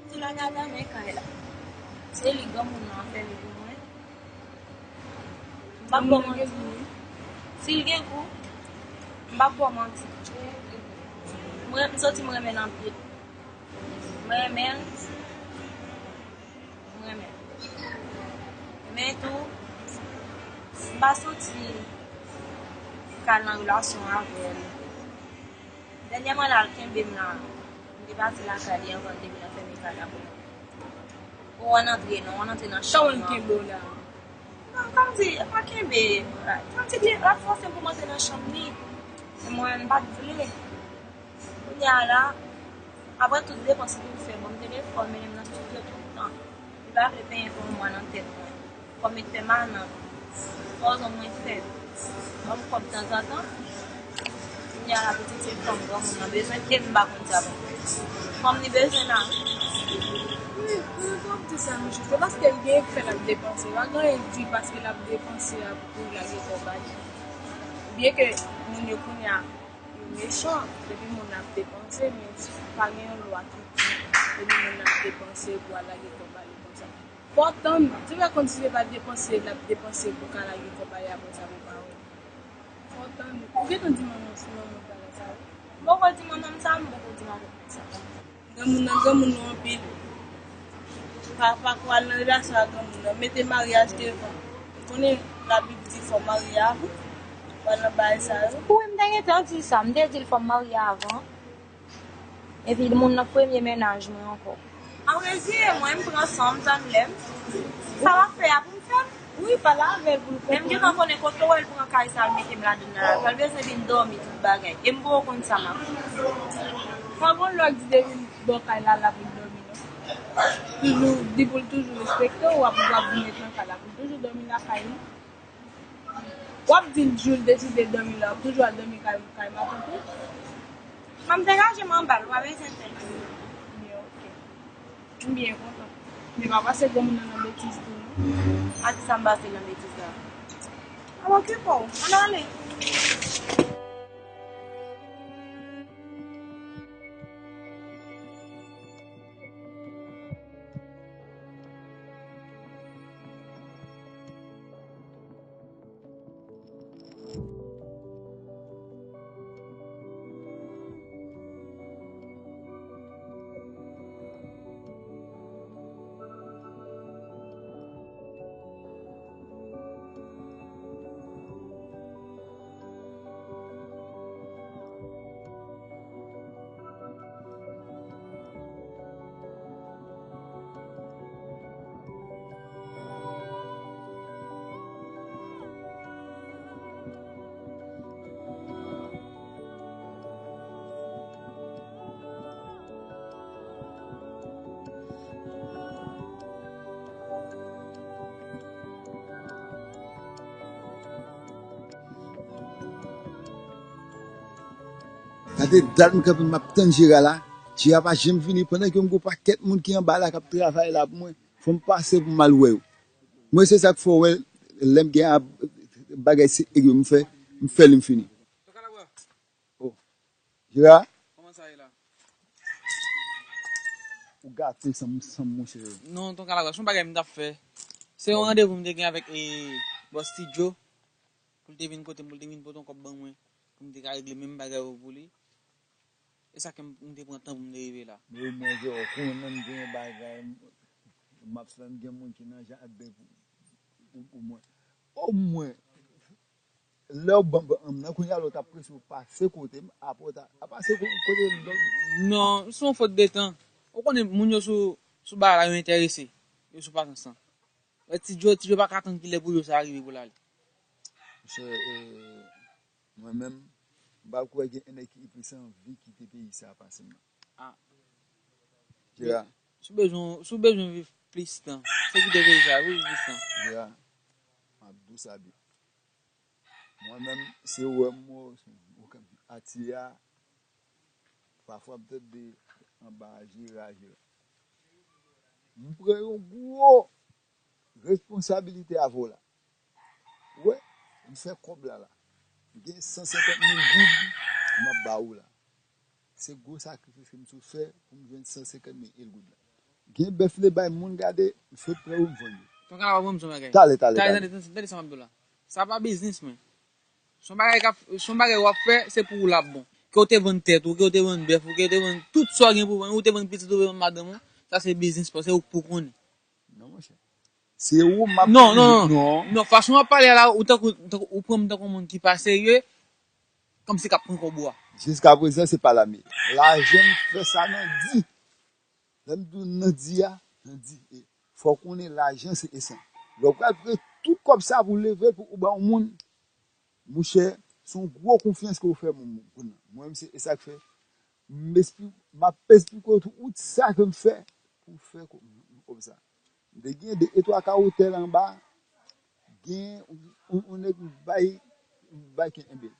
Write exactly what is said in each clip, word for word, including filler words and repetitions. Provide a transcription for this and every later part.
Tou la gade men kay la. Se li granmoun nan fè li pou mwen. M p ap ba w manti. Si l gen gou, m p ap ba w manti. Mwen, m santi m renmen l anpil. M renmen l. M renmen l. Men tou, m pa santi m ka nan relasyon avè l. Dènyèman la, l kenbe m la. M te pati lakay li anvan l te vin anfèmen kay la pou mwen. Ou ann antre non, ou ann antre nan chanm nan. Kòman l kenbe w la? Non, kòmsi, l pa kenbe. Kòmsi li, l ap fòse m pou m antre nan chanm li. E mwen, m pa t vle. Kounye a la, apre tout depans li te fè, bon, m te gen fò l mennen m nan estidyo tout tan. Li pa vle penyen pou mwa nan tèt mwen. Fò m met pèmanan. Fò zòn mwen fèb. Ban m kòb tanzantan. Kounye a la pitit se fanm granmoun nan bezwen e m pa konn sa pou m fè. Fanm li bezwen la wi. Wi, wi, pou w di sa, mesye, se paske l gen fè l ap depanse. Pa gen anyen k di paske l ap depanse a pou l lage kòb a li. Byen ke moun yo kounye a yo mechan, depi moun nan ap depanse, men pa gen yon lwa ki di depi moun nan ap depanse pou al lage kòb a li konsa. Fò w tann, ti frè konn si se pa depanse l ap depanse pou ka lage kòb a li apre sa pou pa wè. Fò w tann. Ou gentan di manman w si manman w bagay sa wi. M poko di manman m sa, m poko di manman m sa. Granmoun nan granmoun nou anpil. Pa, pa ko al nan relasyon ak granmoun nan. Mete maryaj devan. M konnen Labib di fò w marye avan w al nan bagay sa yo. Wi, m te gentan di sa. M te di l fò m marye avan. Epi moun nan premye mennaj mwen ankò. An rezime, mwen, m pran san m, tann lè m. Sa w ap fè a pou m fè l. Wi, pale avè l pou l konprann. Men m gentan konnen kote w wè l pran kay sa l mete m ladann nan la. Sa l bezwen vin dòmi tout bagay. E m poko konn sa m ap fè. Pa gon lè w di depi l bò kay la, l ap vin dòmi non. Toujou di pou l toujou respekte w, w ap, w ap vin ret nan kay la pou l toujou dòmi lakay li. W ap di l jou l deside dòmi la, w ap toujou al dòmi kay, kay matant ou? Ban m degaje m anba l, w pa bezwen fè l. Byen, oke. M byen kontan. Men pa pase granmoun nan nan betiz tou, non. A ki sa m pase nan betiz la? A okipe w, ann ale. Gade dat m kanpe m ap tann Jera la. Jera pa janm vini pandan ke m gon pakèt moun ki anba la k ap travay la pou mwen. Fò m pase pou m al wè yo. Mwen se sa k fè w wè lè m gen a, bagay se egri m fè, m fè li m fini. Oh. Jera? Kòman sa ye la? Ou gate san m, san m, monchè. Non, Tonton Kalabwa, se yon bagay m t ap fè. Se yon randevou m te gen avèk, e, bòs Ti Djo. Pou l te vin kote m, pou l te vin pote yon kòb ban mwen, pou m te ka regle menm bagay yo pou li. E sa ke m, m te pran tan pou m te rive la. Men omwen, Jera, w konnen m gen bagay, m, m ap fè, m gen moun ki nan jaden pou, pou, pou mwen. Omwen, lè w ban m nan, kounye a lè w t ap prese w pase kote m, apre w ta, a pase ko-, kote m donk. Non, se yon fòt de tan. Ou konnen moun yo sou, sou bagay la, yo enterese. Yo sou pasyans lan. Wè, Ti Djo, Ti Djo pa ka tann kilè pou jou sa a rive pou l ale. Monchè, e, mwen menm, m pa kwè gen nèg ki plis anvi kite peyi sa a pase m nan. Ah. Jera. Si w bezwen, si w bezwen viv plis tan, se kite peyi sa a, wi, viv plis tan. Jera, m ap di w sa byen. Mwen menm, se wè m wè w, ou ka atire a, pafwa m tande anba Jera, Jera. M pran yon gwo responsabilite avè w la. Wè, m fè kòb la la. M gen san senkant mil goud m ap ba ou la. Se gwo sakrifis ke m sot fè pou m jwenn san senkant mil goud la. Gen bèf li bay moun gade, m sot pran yo, m vann yo. Ton Kalabwa, ban m yon bagay. Talè, talè, talè. Tande, tande, tande sa m ap di w la. Sa pa biznis mwen. Se yon bagay k ap, se yon bagay w ap fè, se pou ou l ap bon. Ke w te vann tèt ou, ke w te vann bèf ou, ke w te vann tout sa w gen pou vann, ou te vann pitit ou, vann madanm ou, sa se biznis pa w, se ou k pou konnen. Non, monchè. Se ou m ap Non, non, non. Non. Non, fason w ap pale a la, ou tankou, tankou, ou pran m tankou yon moun ki pa serye, kòmsi k ap pran kòb ou a. Jiskaprezan, se pa lame. Lajan m fè sa nan di. Lè m di w nan di a, nan di. E fò w konnen lajan se esan. Lè w pral pran tout kòb sa pou leve l pou ou ba yon moun, monchè, se yon gwo konfyans ke w fè moun moun nan. Mwen menm se e sa k fè m espli, m ap esplike w tout wout sa ke m fè pou fè kò- kòb sa. M te gen de etwa ka otèl anba, gen yon nèg m bay, m bay kenbe.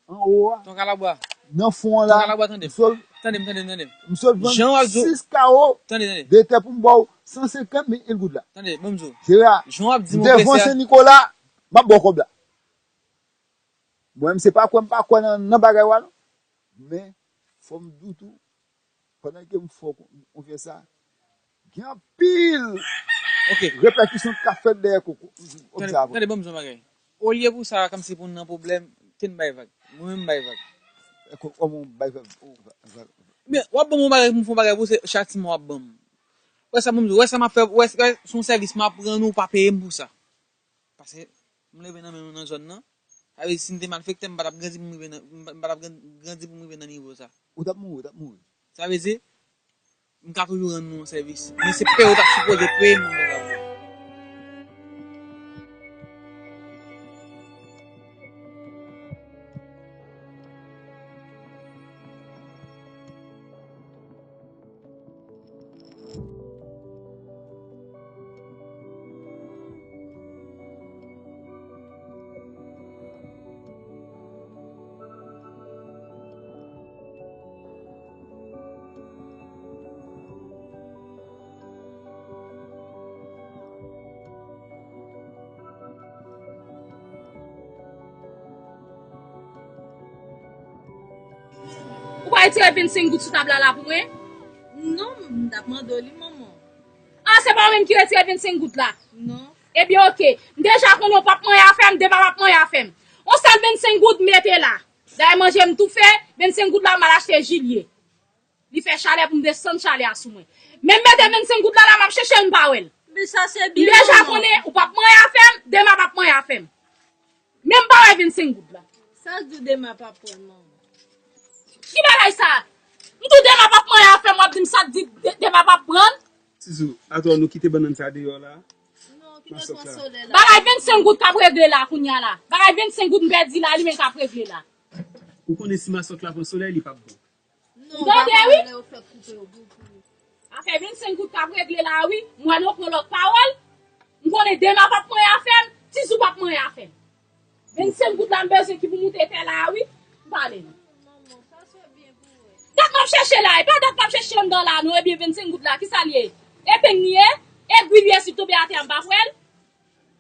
Anwo a. Ton Kalabwa. Nan fon an la. Ton Kalabwa, tande m. Tande m, tande m, tande m. M sot vann sis kawo de tè pou m ba w san senkant mil goud la. Tande, ban m di w. Jera, m devan Sen Nikola, m ap ba w kòb la. Mwen menm se pa kwè m pa kwè nan bagay w a non. Men, fò m di w tou, pandan ke m fè w konfyans sa, gen anpil repèkisyon k ap fèt dèyè kòb sa. Tande, ban m di w yon bagay. Olye pou sa, kòmsi pou n nan pwoblèm, te n bay vag. Mwen menm m bay vag. Kòman w bay vag? Men, w ap ban m yon bagay pou m fè yon bagay pou w, se chatiman w ap ban m. Wè sa, ban m di w, wè sa m ap fè, wè, wè, se yon sèvis m ap rann ou, w pa peye m pou sa. Paske m leve nan men nou nan zòn nan. Sa vle di si m te malfektè, m pa t ap grandi pou m rive nan, m pa t ap grandi pou m rive nan nivo sa. Ou t ap mouri, ou t ap mouri. Sa vle di, m ka toujou rann nou yon sèvis. Men se peye w t ap sipoze peye m pou m fè sa pou ou. Ou pa retire vennsenk goud sou tab la la pou mwen? Non, m t ap mande w li, manman. Ah, se pa ou menm ki retire vennsenk goud la? Non. Ebyen, oke. M deja konnen w p ap manyen afè m, Dema p ap manyen afè m. On sèl vennsenk goud m mete la. Dayè, manje m toufe, vennsenk goud la, m al achte jilye. Li fè chalè pou m desann chalè a sou mwen. Men m mete vennsenk goud la la, m ap chèche l, m pa wè l. M deja konnen ou p ap manyen afè m, Dema p ap manyen afè m. Men m pa wè vennsenk goud la. Sa k di w Dema p ap pran, manman? Ki bagay sa? M di w Dema p ap manyen afè m, w ap di m sa k di Dema p ap pran? Tizou, atò nou kite bannann sa deyò la. Bagay vennsenk goud k ap regle la kounya la. Bagay vennsenk goud m pèdi la, li menm k ap regle la. Ou konnen si masòk la pran solèy, li p ap bon. Ou tande wi? Afè vennsenk goud k ap regle la wi. M wè nou pran lòt pawòl. M konnen Dema p ap manyen afè m, Tizou p ap manyen afè m. Vennsenk goud la m bezwen ki pou moute tè la a wi. M pale nou. Dat m ap chèche la, e pa dat m ap chèche anndan la non, ebyen vennsenk goud la, kisa l ye? Epeng li ye? Egwi l ye, si l tonbe atè a m p ap wè l?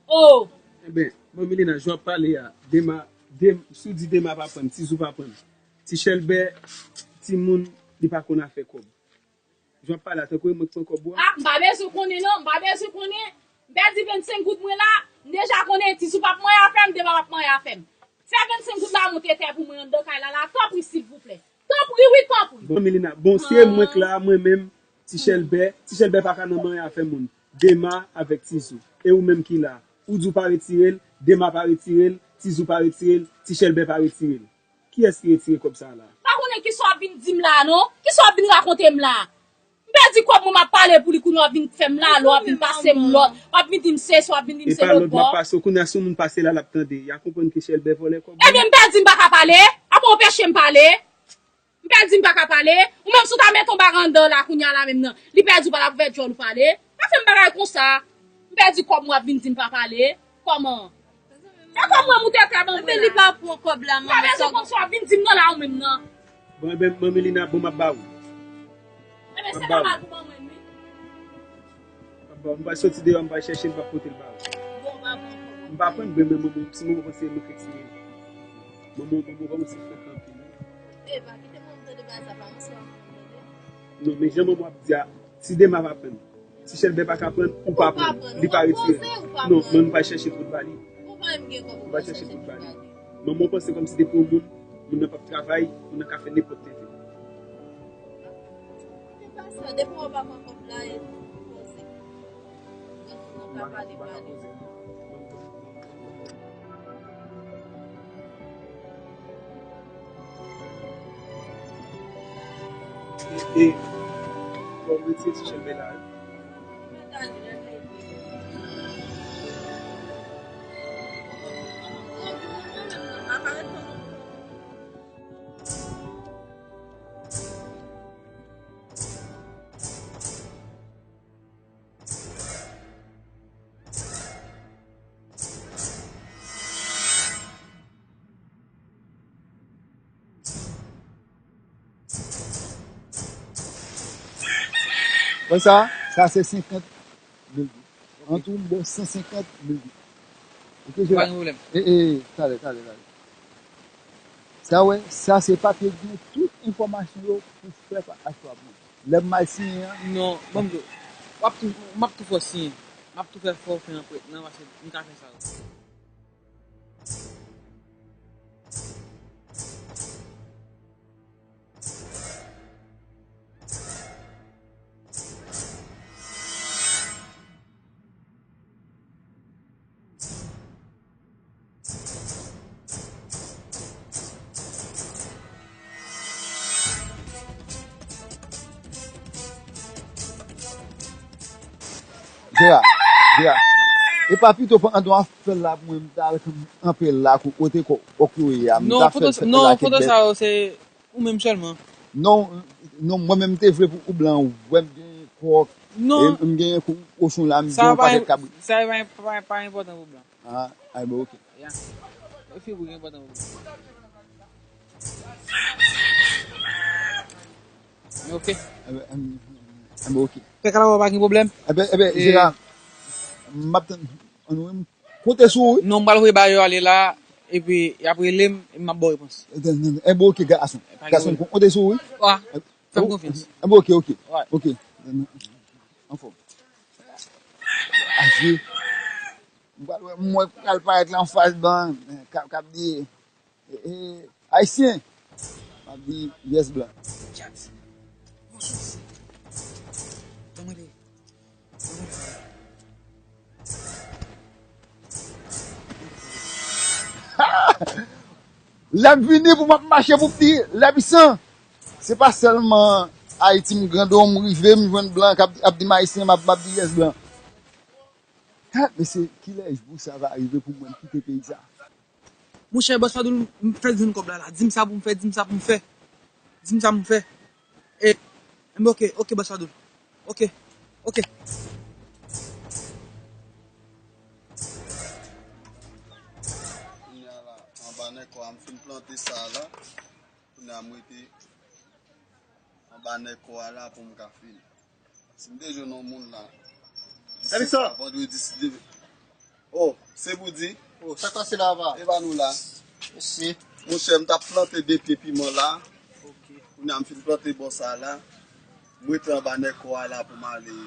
Oh! Enben, Manmi Lina, jan w ap pale a, Dema, Dem, si w di Dema pa pran, Tizou pa pran, Ti Chèlbè, timoun, li pa konn afè kòb. Jan w ap pale a, tankou e mwen k pran kòb ou a. Ah, m pa bezwen konnen non, m pa bezwen konnen. M pèdi vennsenk goud mwen la, m deja konnen Tizou p ap manyen afè m, Dema p ap manyen afè m. Fè vennsenk goud la moute tè pou mwen anndan kay la la, tanpri silvouplè. Tanpri wi, tanpri. Bon, Melina, bon, si e mwen k la, mwen menm, Ti Chèlbè, Ti Chèlbè pa ka nan manyen afè moun. Dema avèk Tizou. E ou menm ki la, ou di w pa retire l, Dema pa retire l, Tizou pa retire l, Ti Chèlbè pa retire l. Kiyès ki retire kòb sa a la? Pa konnen kisa w ap vin di m la a non. Kisa w ap vin rakonte m la a? M pèdi kòb mwen, m ap pale pou li, kounye a w ap vin fè m lalo, w ap vin pase m lòd, w ap vin di m sesi, w ap vin di m se lòtbò. E pa lòd m ap pase w, kounye a si yon moun pase la, l ap tande, y a konprann ke Chèlbè vòlè kòb mwen. Ebyen m pèdi, m pa ka pale? Ap anpeche m pale? M pèdi, m pa ka pale? Ou menm si w ta mete yon bagay anndan w la kounye a la menm nan, li pèdi, w pa t ap ouvè djòl ou pale? Pa fè m bagay konsa. M pèdi kòb mwen, w ap vin di m pa pale? Kòman? E kòb mwen moute tè ban mwen la. Ebyen li pa pran kòb la, manman. M pa bezwen konn sa w ap vin di m nan la ou menm nan. Bon, ebyen, Manmi Lina, bon, m ap ba ou. Ebyen, se pa mal pou ban mwen, wi. M ap ba ou. M pral soti deyò, m pral chèche l, m pral pote l ba ou. Bon, m pa pran kòb. M pa pran, men, men, manman, ti manman panse mwen k retire l. Manman, manman, manman se frekan anpil, wi. E, pa kite manman tande bagay sa, pa ranse w ap pran, tande. Non, men jan manman ap di a, si Dema pa pran l, Si Chèlbè pa ka pran, ou pa pran. Li pa retire. Non, mwen m pa chèche twòp ba li. M pa chèche twòp ba li. Mwen, mwen panse kòmsi depi yon moun, moun nan p ap travay, moun nan ka fè nenpòt tenten. Se pa sa, depi w pa pran kòb la, e poze. Lòt moun nan ka pale, pale. E, e, bon, retire ti Chèlbè la, wi. Wè sa? Sa se senkant mil goud. An tou, m ba w san senkant mil goud. Oke, Jera? Pa gen pwoblèm. E, e, talè, talè, talè. Sa, wè, sa se papye k gen tout enfòmasyon yo pou fè pa aswa pou mwen. Lè m al siyen an. Non, ban m di w, w ap tou, m ap tou fè w siyen. M ap tou fè, fè w fè yon prèt, non, paske m ka fè sa, wi. Jera, Jera. E pa pito pandan w ap fè l la pou mwen, m ta kanpe la kote kò, kò w ye a, m ta fè l fèt nan lakèt bèt. Non, foto sa yo, se ou menm sèlman. Non, non, mwen menm m te vle pou ou blan wè m gen kòk. Non. E m gen kochon la, m gen yon pakèt kabrit. Sa pa, pa, pa, pa enpòtan pou blan. Ah, ah, bon, ok. Ya. E fi pou gen enpòtan pou blan. Ok. Enben, enben, enben, ok. Kaka la pa gen pwoblèm. Enben, enben, Jera, m ap tann, ann, wi, m konte sou ou, wi. Non, m pral voye bagay yo ale la, epi y ap rele m, epi m ap ba w repons. Enben, ok, gason. Gason, m konte sou ou, wi. Wa, fè m konfyans. Enben, ok, ok. Ok. Anfòm. Aje. M pral wè, m wè k pral parèt la anfas ban, k ap, k ap di, E, e, Ayisyen! M ap di, yes, blan. Chat. Bon, sou. Ban mwen li. Ban mwen li. Lè m vini pou m ap mache pou m di, lè bisan. Se pa sèlman Ayiti m grande, m rive, m jwenn blan k ap, ap di m Ayisyen, m ap, m ap di, yes, blan. Ha, mesye, kilè jou sa va rive pou mwen kite peyi sa? Monchè, bòs Padoul, m fèk jwenn kòb la la. Di m sa pou m fè, di m sa pou m fè. Di m sa pou m fè. E, enben, ok, ok, bòs Padoul. Ok, ok. Kounye a la, anba nèg kò a, m fin plante sa la. Kounye a, m rete anba nèg kò a la pou m ka fini. Si m te jwenn yon moun la, vandredi, si Dye vle. Oh, se pou di. Oh, sa k pase la, apa? E pa nou la. Mèsi. Monchè, m t ap plante de pye piman la. Ok. Kounye a, m fin plante bò sa la. M rete anba nèg kò a la pou m ale,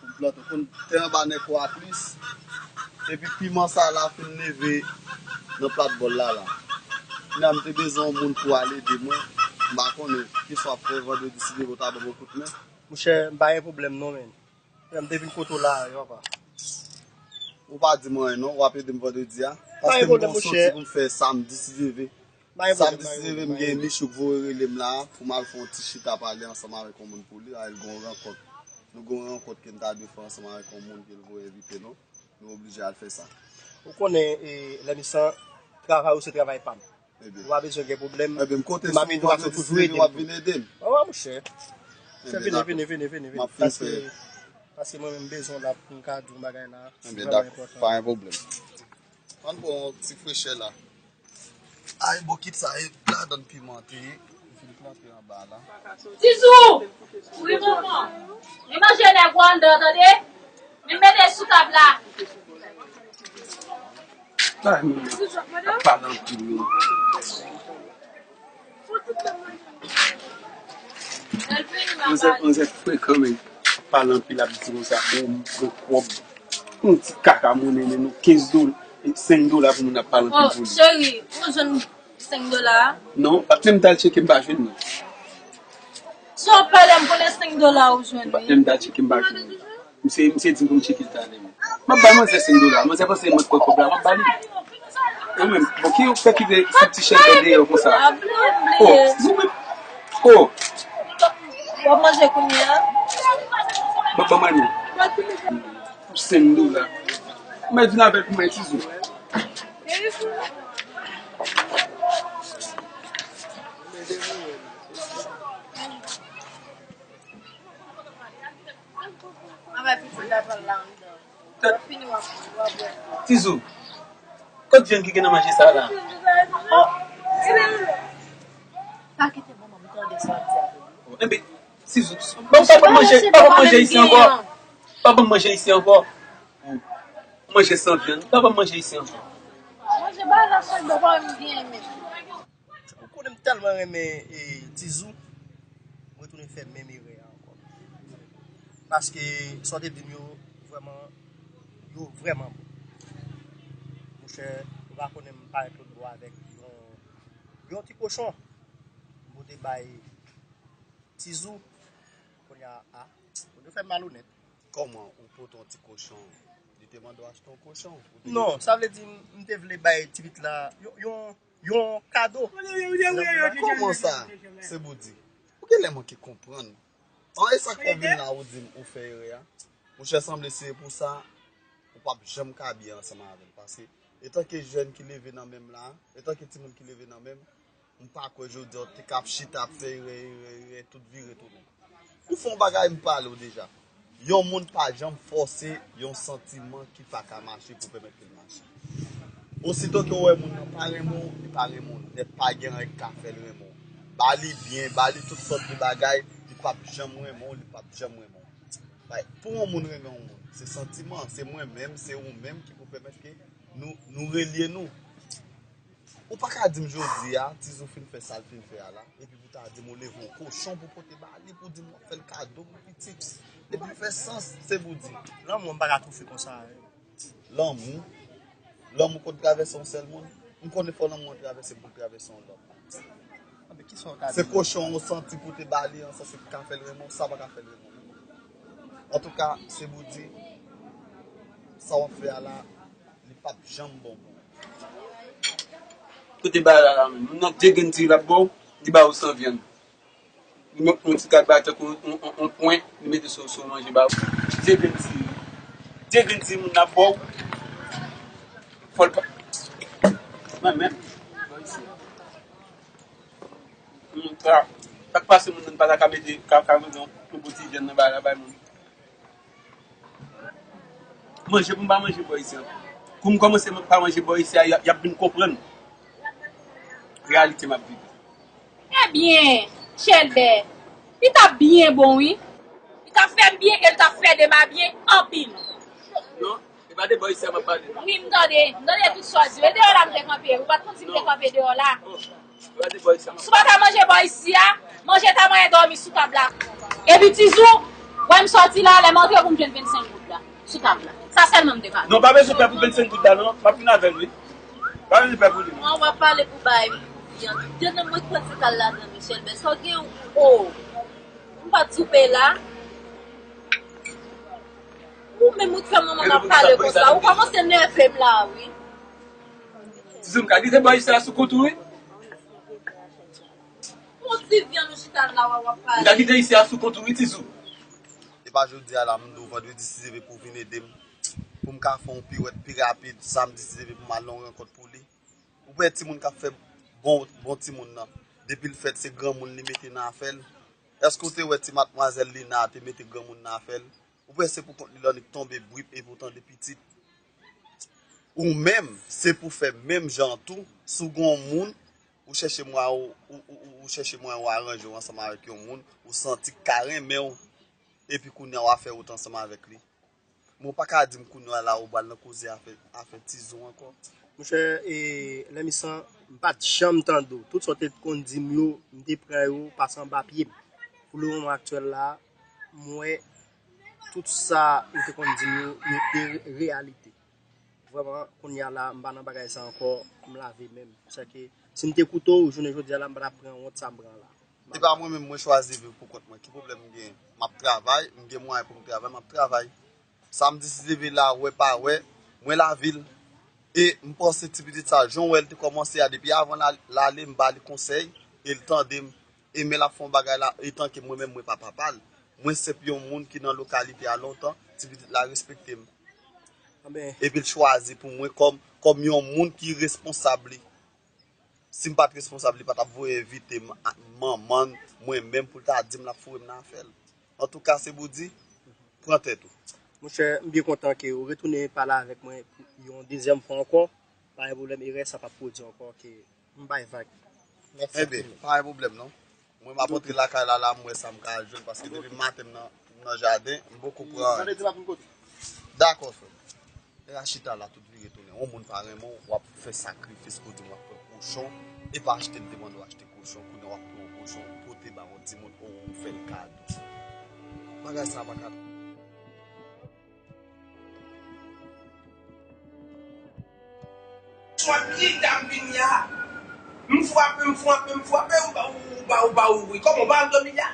pou m plante. Konn tè anba nèg kò a plis. Epi piman sa la fin leve nan plat bòl la la. Kounye a, m te bezwen yon moun pou al ede mwen. M pa konnen, keswa ap fè vandredi, si Dye vle, w ta ban m yon kout men. Monchè, m pa gen pwoblèm non, menn. Frè m, m te vin kote w la, yo, apa. Ou pa di mwen anyen non, w ap ede m vandredi a. Paske m gen yon soti pou m fè samdi, si Dye vle. Samdi, si Dye vle, m gen Michou k voye rele m la, pou m al fè yon ti chita pale ansanm avèk yon moun pou li, a, l gen yon rankont. Nou gen yon rankont ke n ta dwe fè ansanm avèk yon moun ke l voye envite nou. Nou oblije al fè sa. Ou konnen, e, Lèmisan, travay ou se travay pa m. Ou pa bezwen gen pwoblèm. Ebyen, m konte sou ou, m ap toujou ede m. Wi, wi, monchè. Vini, vini, vini, vini. Paske, paske mwen menm m bezwen w la pou m ka di w bagay la. Ebyen, dakò, pa gen pwoblèm. Ann pran yon ti frechè la. Ay, bokit sa, e ladan piman te ye. M fin plante anba la. Tizou! Wi, manman. Men manje nèg ou anndan, tande? Men mete sou tab la. Bay moun nan ap pale anpil, wi. Manzè, manzè frekan, men. Pale anpil, ap di konsa, o, m pran kòb. Yon ti kaka monnen, men nou kenz dola, senk dola pou moun ap pale anpil pou li. Oh, cheri, ou jwenn senk dola a? Non, pa t menm t al tcheke, m pa jwenn non. Si w ap pale, m konnen senk dola ou jwenn, wi. M pa t menm t al tcheke, m pa jwenn non. Misye, misye di m pou m tcheke l talè menm. M ap bay manzè senk dola. Manzè panse mwen pran kòb la, m ap ba li. Ou menm, bon, ki ou fè kite sou ti chèz la deyò konsa? Oh, si ou menm. Oh. W ap manje kounye a? Bon, ban mwen non. Senk dola. Mwen vin avè l pou mwen, Tizou. Anba pitit la pral la anndan. W ap fini w ap, w ap wè. Tizou, kot vyann ki gen nan manje sa la? Oh. Pa kite manman m tande sa w ap di a. Enben, Tizou, pa, pa, pa manje, pa, pa manje isi ankò. Pa ban m manje isi ankò. Manje san vyann. Pa ban m manje isi ankò. Manje ba la chak bò pa m byen men. Ou konnen m tèlman renmen, e, Tizou, m retounen fè menm erè a ankò. Paske sa w te di m yo vrèman, yo vrèman bon. Monchè, ou pa konnen m parèt lòt bò avèk yon, yon ti kochon. M pote bay Tizou. Kounye a, a, ou te fè malonèt. Kòman ou pote yon ti kochon? Li te mande w achte yon kochon? Ou te... Non, sa vle di m, m te vle bay ti pitit la yon, yon, yon kado. Kòman sa? Se pou di. Ou genlè manke konprann. An, e sa k fè w vin la, ou di m ou fè erè a? Monchè, sanble se pou sa, ou p ap janm ka byen ansanm avè m. Paske, etanke jèn ki leve nan men m la, etanke timoun ki leve nan men m, m pa kwè jodi a w te ka ap chita ap fè erè, erè, erè, tout vire tounen. Ou fè yon bagay, m pale w deja. Yon moun pa janm fòse yon santiman ki pa ka mache pou pèmèt ke l mache. Osito ke w wè moun nan pa renmen w, li pa renmen w nèt, pa gen anyen k ka fè l renmen w. Ba li byen, ba li tout sòt de bagay, li p ap janm renmen w, li p ap janm renmen w. Bay, pou yon moun renmen yon moun, se santiman, se mwen menm, se ou menm ki pou pèmèt ke nou, nou relye nou. Ou pa ka di m jodi a, Tizou fin fè sa l fin fè a la, epi pou ta di m ou leve yon kochon pou pote ba li, pou di m w ap fè l kado pou pitit. Li pa fè sans, se pou di. Lanmou an m pa ka toufe konsa. Lanmou? Lanmou konn travèse yon sèl moun? M konnen fò lanmou an travèse m pou l travèse yon lòt. Anben, kisa w ka di? Se kochon ou santi pou te ba li an, sa se ki ka fè l renmen w, sa pa ka fè l renmen w. Antouka, se pou di, sa w ap fè a la, li p ap janm bon pou ou. Kote bagay la la menm? Moun nan de grenn diri l ap ba w, li ba w san vyann. Li met yon ti gad bagay tankou yon, yon, yon, yon pwen, li mete sou, sou manje ba w. De grenn diri. De grenn diri moun nan ap ba w. Fò l pa. Mwen menm. Sa k pase moun nan pa ta ka mete, ka, ka mete yon, yon bon ti vyann nan bagay la bay moun. Manje pou m pa manje bò isi an. Kou m kòmanse pa manje bò isi a, y ap, y ap vin konprann reyalite m ap viv. Ebyen, Chèlbè, li t ap byen bon wi. Li t ap fè m byen e li t ap fè Dema byen anpil. Non, e pa de bò isi a m ap pale non. Wi, m tande, m tande tout sa w di. E deyò la m te kanpe, ou pa t konn si m te kanpe deyò la. Oh, e pa de bò isi a m ap pale. Si w pa ta manje bò isi a, manje ta manyen dòmi sou tab la. Epi Tizou, wè m sòti la, lè m antre pou m jwenn vennsenk goud la sou tab la. Sa sèlman m te ka di. Non, pa bezwen pè pou vennsenk goud la non, m ap vin avè l wi. Pa bezwen pè pou li non. An w ap pale pou bay vyann. Vyann nan mwen k pran ti kal ladan Michèl, men sa w gen o. M pa t soupe la. Ou menm ou t fè manman m ap pale konsa. Ou kòmanse nève m la wi. Tizou, m ka kite bò isi a sou kont ou wi. Yon ti vyann ou chita la w ap pale. M ka kite isi a sou kont ou wi, Tizou. E pa jodi a la, m di w vandredi si Dye vle pou w vin ede m. Pou m ka fè yon piwèt pi rapid, samdi si Dye vle pou m al nan yon rankont pou li. Ou wè timoun k ap fè bon, bon timoun nan. Depi l fèt, se granmoun li mete nan afè l. Èske w te wè ti matmwazèl Lina a te mete granmoun nan afè l? Ou wè se pou kont li l annik tonbe brip epi w tande pitit. Ou menm, se pou fè menm jan tou, si w gen yon moun, ou chèche mwa, ou, ou, ou, ou chèche mwayen ou aranje w ansanm avèk yon moun, ou santi k ka renmen w, epi kounye a w a fè wout ansanm avèk li. Men w pa ka di m kounye a la ou pral nan koze afè, afè Tizou ankò. Monchè, e, Lèmisan, m pa t janm tande w. Tout sa w te konn di m yo, m te pran yo pase anba pye m. Pou lemoman aktyèl la, m wè Tout sa ou te konn di m yo, yo te re- reyalite. Vrèman, kounye a la, m pa nan bagay sa ankò, m lave men m. Sèke, si m te koute w, jounen jodi a la, m pa t ap pran wont sa m pran la. Se pa mwen menm mwen chwazi viv pou kont mwen. Ki pwoblèm m gen? M ap travay, m gen mwayen pou m travay, m ap travay. Sa m deside vin la, wè pa wè, mwen lavi l. E m panse ti pitit sa, jan w wè l te kòmanse a, depi avan l al- l ale, m ba li konsèy, e l tande m. E men l ap fè yon bagay la, etanke mwen menm, mwen pa papa l. Mwen senp yon moun ki nan lokalite a lontan, ti pitit la respekte m. Anben, epi l chwazi pou mwen kòm, kòm yon moun ki responsab li. Si m pa t responsab, li pa t ap voye envite m, a- manman l, mwen menm, pou l ta di m l ap foure m nan afè l. Antouka, se pou di, pran tèt ou. Monchè, m byen kontan ke ou retounen pale avèk mwen yon dezyèm fwa ankò. Pa gen pwoblèm, erè sa p ap pwodui ankò, ke m bay vag. Mèsi anpil. Enben, pa gen pwoblèm non. Mwen m ap antre lakay la, la m wè sa m ka jwenn, paske depi maten m nan, m nan jaden, m poko pran anyen. Dakò, frè m. Lè a chita la, tout vire tounen. Yon moun pa renmen w, w ap fè sakrifis pou di m w ap pran kochon. E pa achte m te mande w achte kochon, kounye a w ap pran yon kochon, pote ba yon timoun, ou, ou fè l kado. Bagay sa pa ka. Swa pye dam vini a, m frape, m frape, m frape, ou ba, ou ba, ou ba, ou ri. Kòman, ou ba m dòmi la?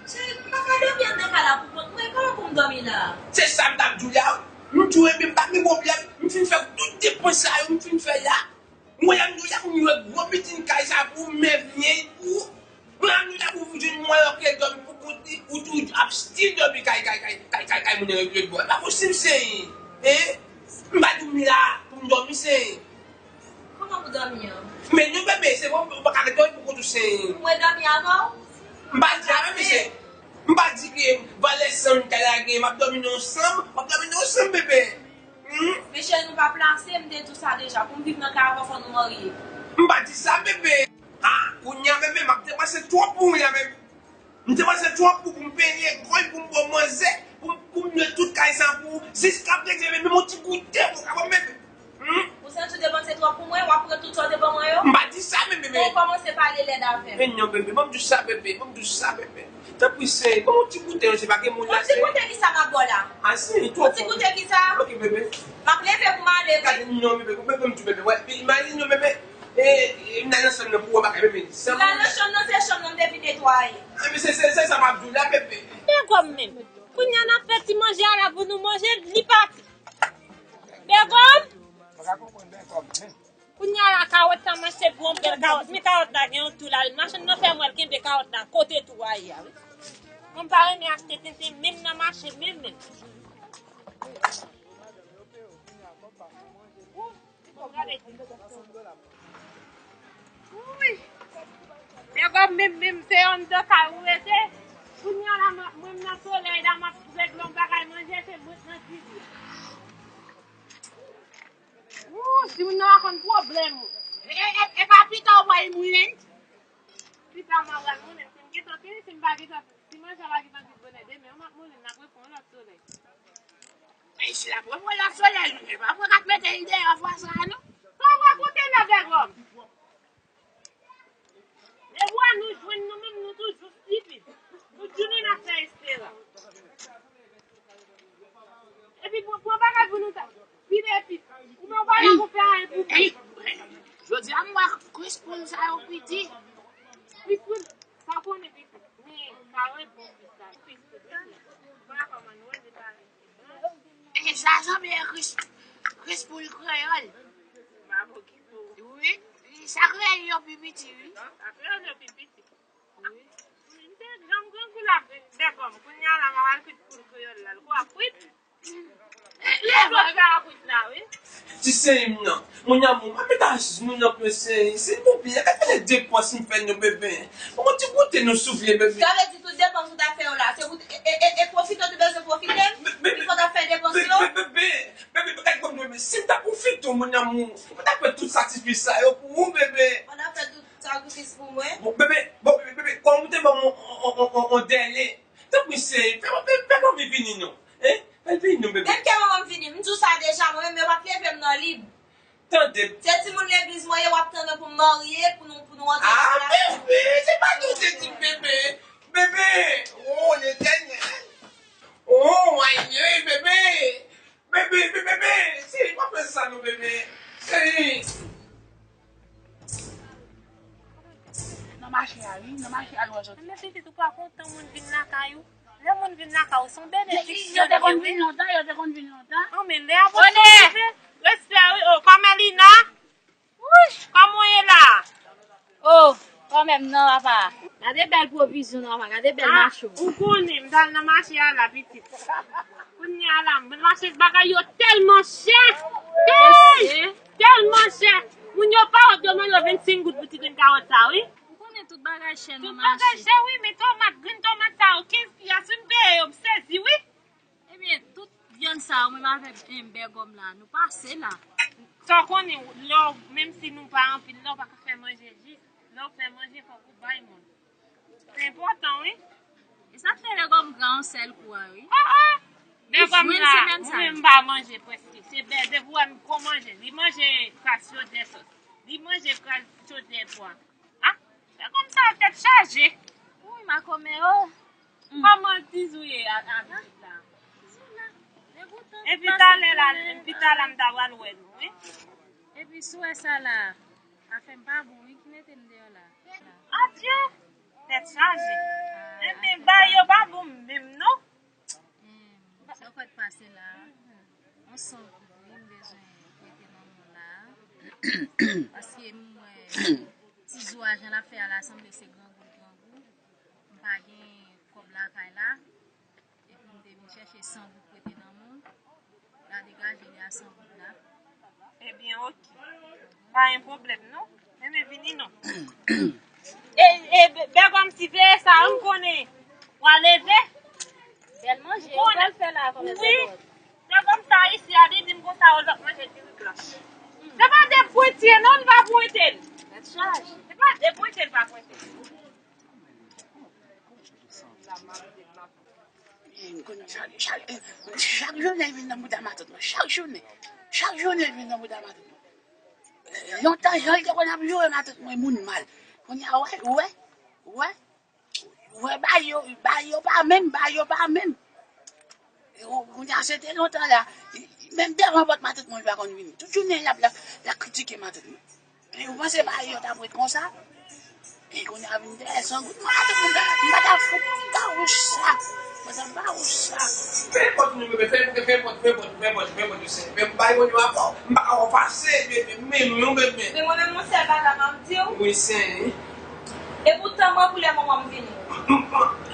Cheri, m pa ka dòmi anndan kay la pou kont mwen, kòman pou m dòmi la? Se sa m t ap di w la. M di w, ebyen, m pa gen pwoblèm. M fin fè tout depans sa yo, m fin fè la. M wè m di w la, pou m jwe gwo bitin kay sa pou w, men vyen pou w. M ap di w la, pou w jwenn mwen, ok, dòmi pou kont li, ou tou ap still dòmi kay, kay, kay, kay, kay, kay moun yo lòt bò. E pa posib, se, en? M pa di w m la pou m dòmi, se. Kòman pou dòmi an? Men non, bebe, se bon, ou pa ka ret dòmi pou kont ou, se. Mwen dòmi avè w? M pa di sa, bebe, se. M pa di ke valè san m ta lage, m ap dòmi nan yon sanm, m ap dòmi nan yon sanm, bebe. Hmm? Men cheri, nou pa plase, m te di w sa deja, pou m viv nan kay avè w, fò nou marye. M pa di sa, bebe. Ah, kounye a, bebe, m ap depanse twòp pou ou la, bebe. M depanse twòp pou, pou m penye gòj, pou m ba w manzè, pou, pou m lwe tout kay sa pou ou. Jiskaprezan, bebe, menm yon ti goute, ou ka ban m, bebe. Hmm? Ou santi w depanse twòp pou mwen, w ap pran tout sa w te ban mwen yo? M pa di sa, bebe. Bon, kòmanse pale lèd avè m. Men non, bebe, ban m di w sa, bebe, ban m di w sa, bebe. Tanpri, se, ban m yon ti goute, non, se pa gen moun la, se. Yon ti goute ki sa m ap ba w la? Ah, se, twòp. Yon ti goute ki sa? Ok, bebe. M ap leve pou m ale, wi. Gade, non, bebe, bebe, ban m di w, bebe, wè, imajine w, bebe. E, e, m nan chanm nan pou wè bagay, bebe. Ou nan chanm nan, se chanm nan m te vin netwaye. Ah, men se, se, se sa m ap di w la, bebe. Bègòm menm. Kounye a n ap fè ti manje a la pou nou manje, li pati. Bègòm! Kounye a la, kawòt la, m achte bon bèl kawòt. Men kawòt la gen yon tou la. Machann nan fè m wè l kenbe kawòt la kote tou a ye a, wi. Mwen m pa renmen achte tenten, menm nan mache, menm, menm. Wouy! Nèg ò, menm, menm, se anndan kay ou rete. Kounye a la, m ap, mwen, m nan solèy la, m ap regle yon bagay manje, se mwen k nan kizin. Wouy, timoun nan pa konn pwoblèm ou. E, e, e, e pa pita ou pral moulen? Pita m a pral moulen, si m gentan fini, si m pa gentan fini. Si manje a pa gentan kwit bonè demen, m ap moulen, n ap reponn yon lòt solèy. Men si l ap reponn lòt solèy, nou pa pran k ap mete l deyò fwa sa a, non. Sa w rakonte la, Bègòm? Depi wè nou jwenn nou menm, nou toujou stipid. Tout jounen n ap fè espera. Epi pran, pran bagay pou nou ta. Pile pit. Ou menm ou pa la pou fè anyen pou mwen. Jodi a m wè Chris Paul sa yo piti. Chris Paul, sa w konnen piti. Men, pa wè bon pit sa. Chris Paul, piti. Mwen pa kòmann wè, men pa wè. E sa sanble Chris, Chris Paul kreyòl. Wi, sa kreyòl yo pi piti, wi. Sa kreyòl yo pi piti. Wi. M te janm grangou la, Bègòm. Kounye a la, m ap al kwit poul kreyòl la. L kwit. Lè lòt sa a kwit la, wi. Ti sèy m nan. Mon amour, m ap met ajenou nan pye sèy. Se bon pye, gade lè depans m fè non, bebe. Bon, ti goute nou soufle, bebe. Sa vle di tout depans ou ta fè yo la, se pou, e, e, e, e pwofite ou te bezwen pwofite? Bebe, bebe, bebe, bebe, bebe, gade kòm bebe. Si m ta pwofite w, mon amour, m ta fè tout sakrifis sa yo pou ou, bebe. Ou ta fè tout sakrifis pou mwen? Bon, bebe, bon, bebe, bebe, kòm ou te ban m on, on, on, on, on dèle, tanpri, sèy, fè, fè, fè manmi vini non. Hein? Fè l vini non, bebe. Menm ke manman m vini, m di w sa deja, mwen menm, yo p ap leve m nan lib. Tande. Se timoun legliz mwen ye, w ap tann pou m marye, pou nou, pou nou antre nan relasyon. Ah, bebe, se pa nou te di bebe. Bebe, oh, Letènèl. Oh, Oh, my God, bebe! Bebe, bebe, bebe! Cheri, pa fè sa non, bebe! Cheri! Nan mache a, wi, nan mache a, lwa jodi. Men pitit, ou pa kontan moun vin lakay ou? Lè moun vin lakay ou, se yon benediksyon li ye, wi. Yo te konn vin lontan, yo te konn vin lontan. Oh, men lè a bon rive. Respè, wi. Oh, Carmelina! Wouch, kòman w ye la? Oh, kanmenm non, papa. Gade bèl pwovizyon, non, papa. Gade bèl mache w. Ou konnen, m t al nan mache a la, pitit. Kounye a la, m mache, bagay yo tèlman chè. Hey! Tèlman chè. Moun yo pa wont, yo mande yo vennsenk goud pou ti grenn kawòt sa, wi. Ou konnen tout bagay chè nan mache. Tout bagay chè, wi, men tomat, grenn tomat sa yo, kenz piya, si m peye yo, m sezi, wi. Ebyen, tout vyann sa yo, menm avèk, em, bègòm la, nou pase la. Sa w konnen, lè w, menm si nou pa anpil, lè w pa ka fè manje jis, lè w fè manje, fòk ou bay moun. Se enpòtan, wi. E sa k fè bègòm gran yon sèl kou a, wi. Oh, oh! Bègòm la, mwen menm m pa manje prèske. Se bè, depi w wè m ko manje, li manje kras chodyè sòs. Li manje kras chodyè pwa. Ah, bègòm sa tèt chaje. Wi, makomè, oh. Kòman tizou ye a, a pitit la? Tizou la. Degoutan. Epi talè la, pi talè m ta pral wè nou, wi. Epi si w wè sa la, afè m pa bon, wi, ki mete m deyò la. Adye! Tèt chaje. Ebyen, bagay yo pa bon menm, non. Sa w kwè k pase la? Yon san goud, wi, m bezwen prete nan men w la. Paske m wè tizou a jan l ap fè a la, sanble se grangou l grangou. M pa gen kòb lakay la. Epi m te vin chèche san goud prete nan men w. La degaje li a san goud la. Ebyen, oke. Pa gen pwoblèm, non. Enben, vini, non. E, e, bè, bègòm, siveye sa, m konnen w a leve. Bèl manje, ou pral fè la, kòman se bon? Bègòm sa, isi a, li di m konsa, yo lòt manje diri blanch. Se pa de pwenti, non, l va pwente l. Tèt chaje. Se pa de pwenti, l va pwente l. Eh, m konn chak, chak, eh, chak jounen vin nan bouda matant mwen. Chak jounen. Chak jounen vin nan bouda matant mwen. Eh, lontan, jan l te konn ap joure matant mwen, moun mal. Kounye a, wè, wè, wè, wè, bagay yo, bagay yo pa menm, bagay yo pa menm. Kounye a, se te lontan la, menm devan pòt matant mwen, li pa konn vini. Tout jounen, l ap, l ap, l ap kritike matant mwen. E ou panse bagay yo t ap ret konsa? E kounye a vin dèyè san goud. Mwen pa t, mwen pa t ap fout gawouch sa. Mwen pa t ap gawouch sa. Fè pòt nou, bebe, fè, fè, fè pòt, fè pòt, fè pòt, fè pòt, fè pòt, fè pòt. M bay moun yo rapò, m pa ka wè w pase, bebe, men non, bebe. Men mwen menm, yon sèl bagay m ap di w. Wi, sen. E poutan mwen, pou lè manman m vini.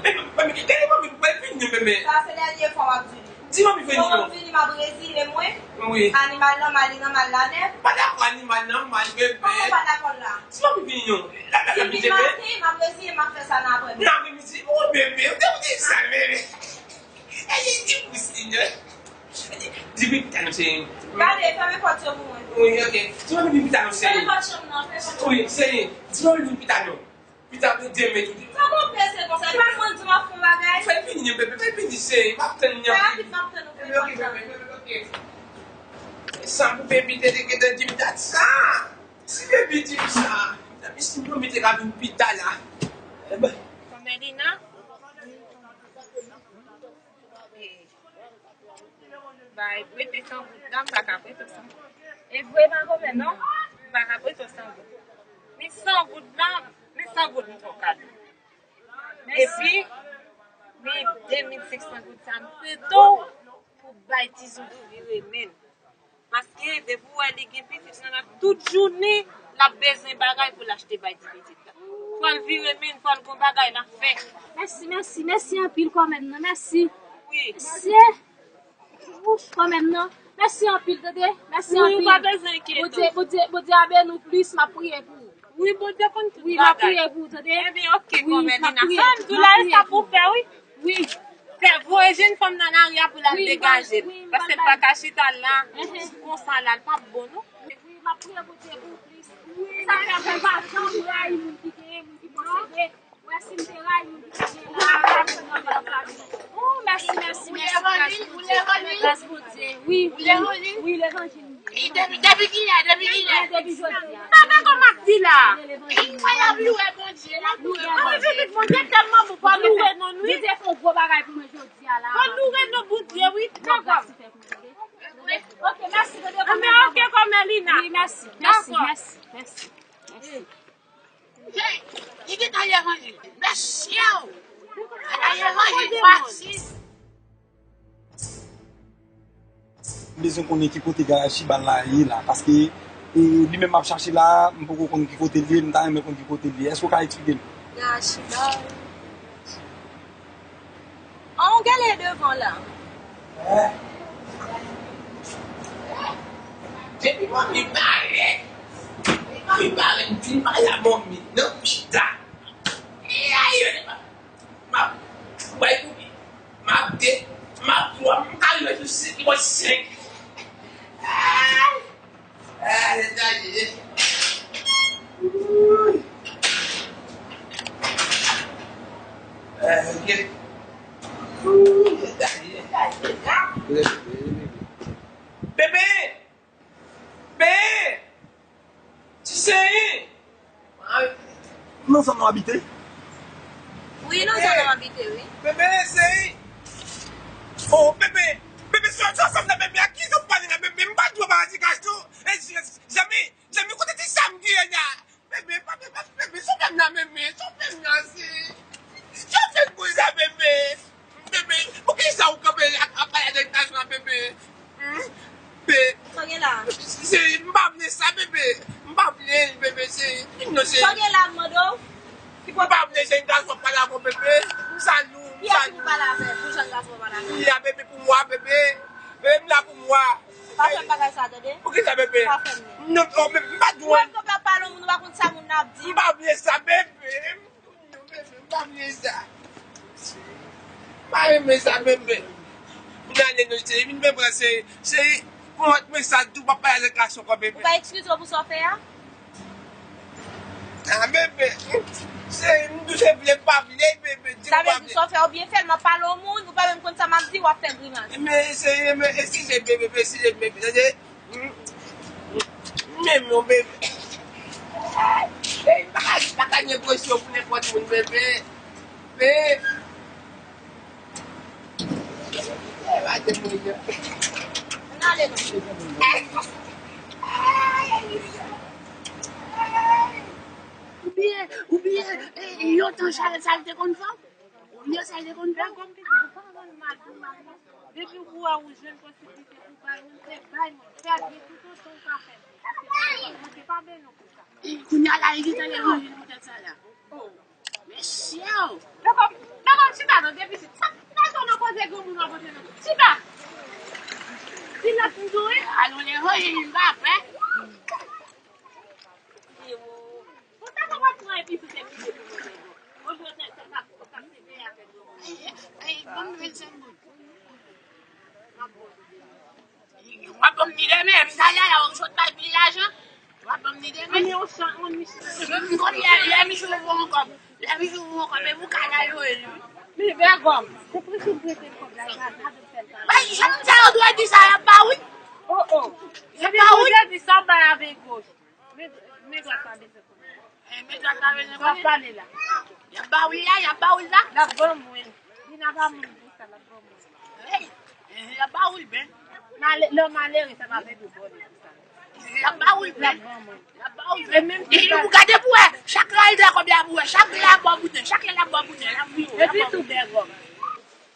Bebe, bebe, gade manmi, mwen vini, bebe. Sa se dènye fwa m ap di w. Di manmi vini non. Manman m vini, m ap rezile mwen. Wi. Animal nan mal, li nan mal la nèt. Pa dakò animal nan mal, bebe. Kòman pa dakò l la? Di manmi vini non. La, la, la, bebe. Depi maten, m ap rezile, m ap fè sa nan aprèmidi. Nan aprèmidi, oh, bebe, ou te, ou te di sa, bebe. E, e, e, pou Senyè. Di pitit la non, cheri. Gade, fèmen pòt yo pou mwen. Wi, oke. Di manmi vin pita non, cheri. Fèmen pòt chanm nan, fèmen pòt chanm nan. Wi, cheri. Di manmi vin pita non. Pita pou demen tou. Sa w ap prese konsa? E pa mwen di w ap fè yon bagay? Fè l vini, bebe, fè l vini, cheri. M ap tann li anpil. Fè rapid, m ap tann ou. Bebe, oke, bebe, bebe, oke. Sa pou baby te, te gentan di m dat sa. Si baby di m sa, epi si manmi te ka vin pita la. Ebyen. Kòmèdina. Bay, prete san goud la, m pa ka prete san goud. E vre, pa konprann non, m pa ka prete san goud. Men san goud la, men san goud m fè w kado. Epi, men de mil senk san goud sa, m prete w pou bay tizou vire men l. Paske depi w wè li gen pitit nan men l, tout jounen, l ap bezwen bagay pou l achte bay ti pitit la. Fò l vire men l, fò l gon bagay l ap fè. Mèsi, mèsi, mèsi anpil kòmèm nan, mèsi. Wi. Mesye. Ouf, kòmèm nan. Mèsi anpil, tande. Mèsi anpil. Wi, ou pa bezwen enkyete w. Bondye, Bondye, Bondye a beni w plis, m ap priye pou ou. Wi, Bondye konn tout bagay. Wi, m ap priye pou ou, tande. Ebyen, oke, kòmèdina. Sa m di w la, e sa pou w fè, wi. Wi. Fè voye jenn fanm nan lari a pou l al degaje l. Paske l pa ka chita la konsa la, l p ap bon, non. Wi, m ap priye Bondye pou ou plis. Wi. Sa fè mwen pa janm rayi moun ki genyen, moun ki posede. Wè si m te rayi moun ki te gen la, m pa t konn nan bèl fami. Oh, mèsi, mèsi, mèsi, gras Bondye. Gras Bondye. Wi, wi, levanjil m ye. Depi, depi kilè, depi kilè? Depi jodi a. Tande kòman m ap di la. Mwen ap louwe Bondye, n ap louwe Bondye. Mwen vin vin Bondye tèlman bon pou louwe non nou. Bondye fè yon gwo bagay pou mwen jodi a la. Fò louwe non Bondye wi. Dakò. Ok, mèsi. Anben, ok, kòmè Lina. Wi, mèsi, mèsi, mèsi, mèsi, mèsi. Hey, li gentan al evanjil. Mèsi. Al evanjil fasil. M bezwen konnen ki kote garaj Chibal la ye la, paske e, li menm m ap chache la, m poko konn ki kote l ye, m ta renmen konn ki kote l ye. Èske w ka eksplike m? Garaj Chibal. An, w genlè devan la. Depi manmi parèt, depi manmi parèt, m fin pale a manmi nan chita. E aye, m ap bay kout pye, m ap de, m ap twa, m ka rive sou senk, m ap senk. Ah! Ah, leta ye. Ouh. Ah, ok. Ouh, leta ye, leta ye, leta. Bebe! Bebe! Ti Seri! Nan zòn nou abite? Wi, nan zòn nou abite, wi. Bebe, Seri! Oh, bebe! Bebe, sò, sò, sò, bebe, a ki zòn pale la, bebe? M pa dwe pale ti gason. E, Jami, Jami, kote ti Sam ki ye la? Bebe, pa, bebe, bebe, sou fè m nan, bebe, sou fè m nan, Seri. Sou fè m konsa, bebe. Bebe, poukisa ou kanpe ap pale avèk gason an, bebe? Hmm? Be, Sa w gen la? Cheri, m pa vle sa, bebe. M pa vle l, bebe, cheri. Di m non, cheri. Sa w gen la, m mande w? M pa vle jèn gason ap pale avè w, bebe. M salye w, m salye w. Kiyès ki pou pale avè w? Pou jèn gason ap pale avè w? M la, bebe, pou mwen, bebe. Bebe, m la pou mwen. Pa fè m bagay sa, tande? Poukisa, bebe? Pa fè m li. Non, oh, bebe, m pa dwe. Ou wè m kanpe ap pale yon moun, ou pa konn sa moun nan ap di. M pa vle sa, bebe. Non, bebe, m pa vle sa. M pa renmen sa, bebe. Vin ale non, cheri, vin pran, cheri, cheri, pran mesaj, di w p ap pale avèk gason ankò, bebe. Ou pa eskize w pou sa w fè a? Ah, bebe, cheri, m toujou vle, m pa vle, bebe, di m pa vle. Sa vle di sa w fè, ou byen fè l, m ap pale yon moun, ou pa menm konn sa m ap di, w ap fè grimas. Men, cheri, men, eskize, bebe, eskize, bebe, tande? M renmen w, bebe. Ey, m pa ka, m pa ka negosye w pou nenpòt moun, bebe. Bebe. Ey, pa te moun yo. Ann ale non. Oubyen, oubyen, e, yo tan chal sa l te konn fè w? Yo sa yo konn fè. Bègòm pitit, ou pa rann mal pou mal non. Depi ou wè ou jwenn posiblite pou bay moun, se bay moun. Fè byen toutotan ou ka fè byen. Paske Bondye pa beni w pou sa. Kounye a la, li gentan leve poutèt sa la. Oh. Mesye o! Bègòm, bègòm chita non, depi si. Sa, sa, sa nan koze granmoun w ap pote non. Chita! Di l ap toujou, wi. Alon levanjil, m pa pè. Pou sa, sa w ap pran epi sou se pite pou mwen, bègòm. Bonjou, sa, sa, sa, sa, se veye avèk granmoun. Ey, ey, ban m vennsenk goud. W ap ban m li demen, epi sa, yaya, w sot bay pil lajan. W ap ban m li demen. Ann, yon chan, ann, Michou. M konn lè, lè Michou voye yon kòb. Lè Michou voye yon kòb, epi w ka la jwe li, wi. Men, bègòm, se prese w prete l kòb la, e pa gade w fè l pa. Bay, jan sa yo dwe di sa, y ap ba w, wi. Oh, oh. Y ap ba w, wi. Epi ou di sa, w bay avèk goch. Men, men dwat pa bezwen konnen. Eh, men dwat pa bezwen konnen. W ap pale la. Y ap ba w la, y ap ba w la. L ap ban mwen. Li n ap ba mwen pou sa, l ap ban mwen. Hey, eh, y ap ba w byen. Malè-, lè w malere, sa pa vle di w bòne pou sa. Y ap ba w byen. L ap ban mwen. Y ap ba w byen. E menm si sa. Ou gade pou wè, chak lè l dakò byen pou wè, chak lè l ap ba w bouton, chak lè l ap ba w bouton, l ap vire, l ap ba w bouton. Epi tou, bègòm.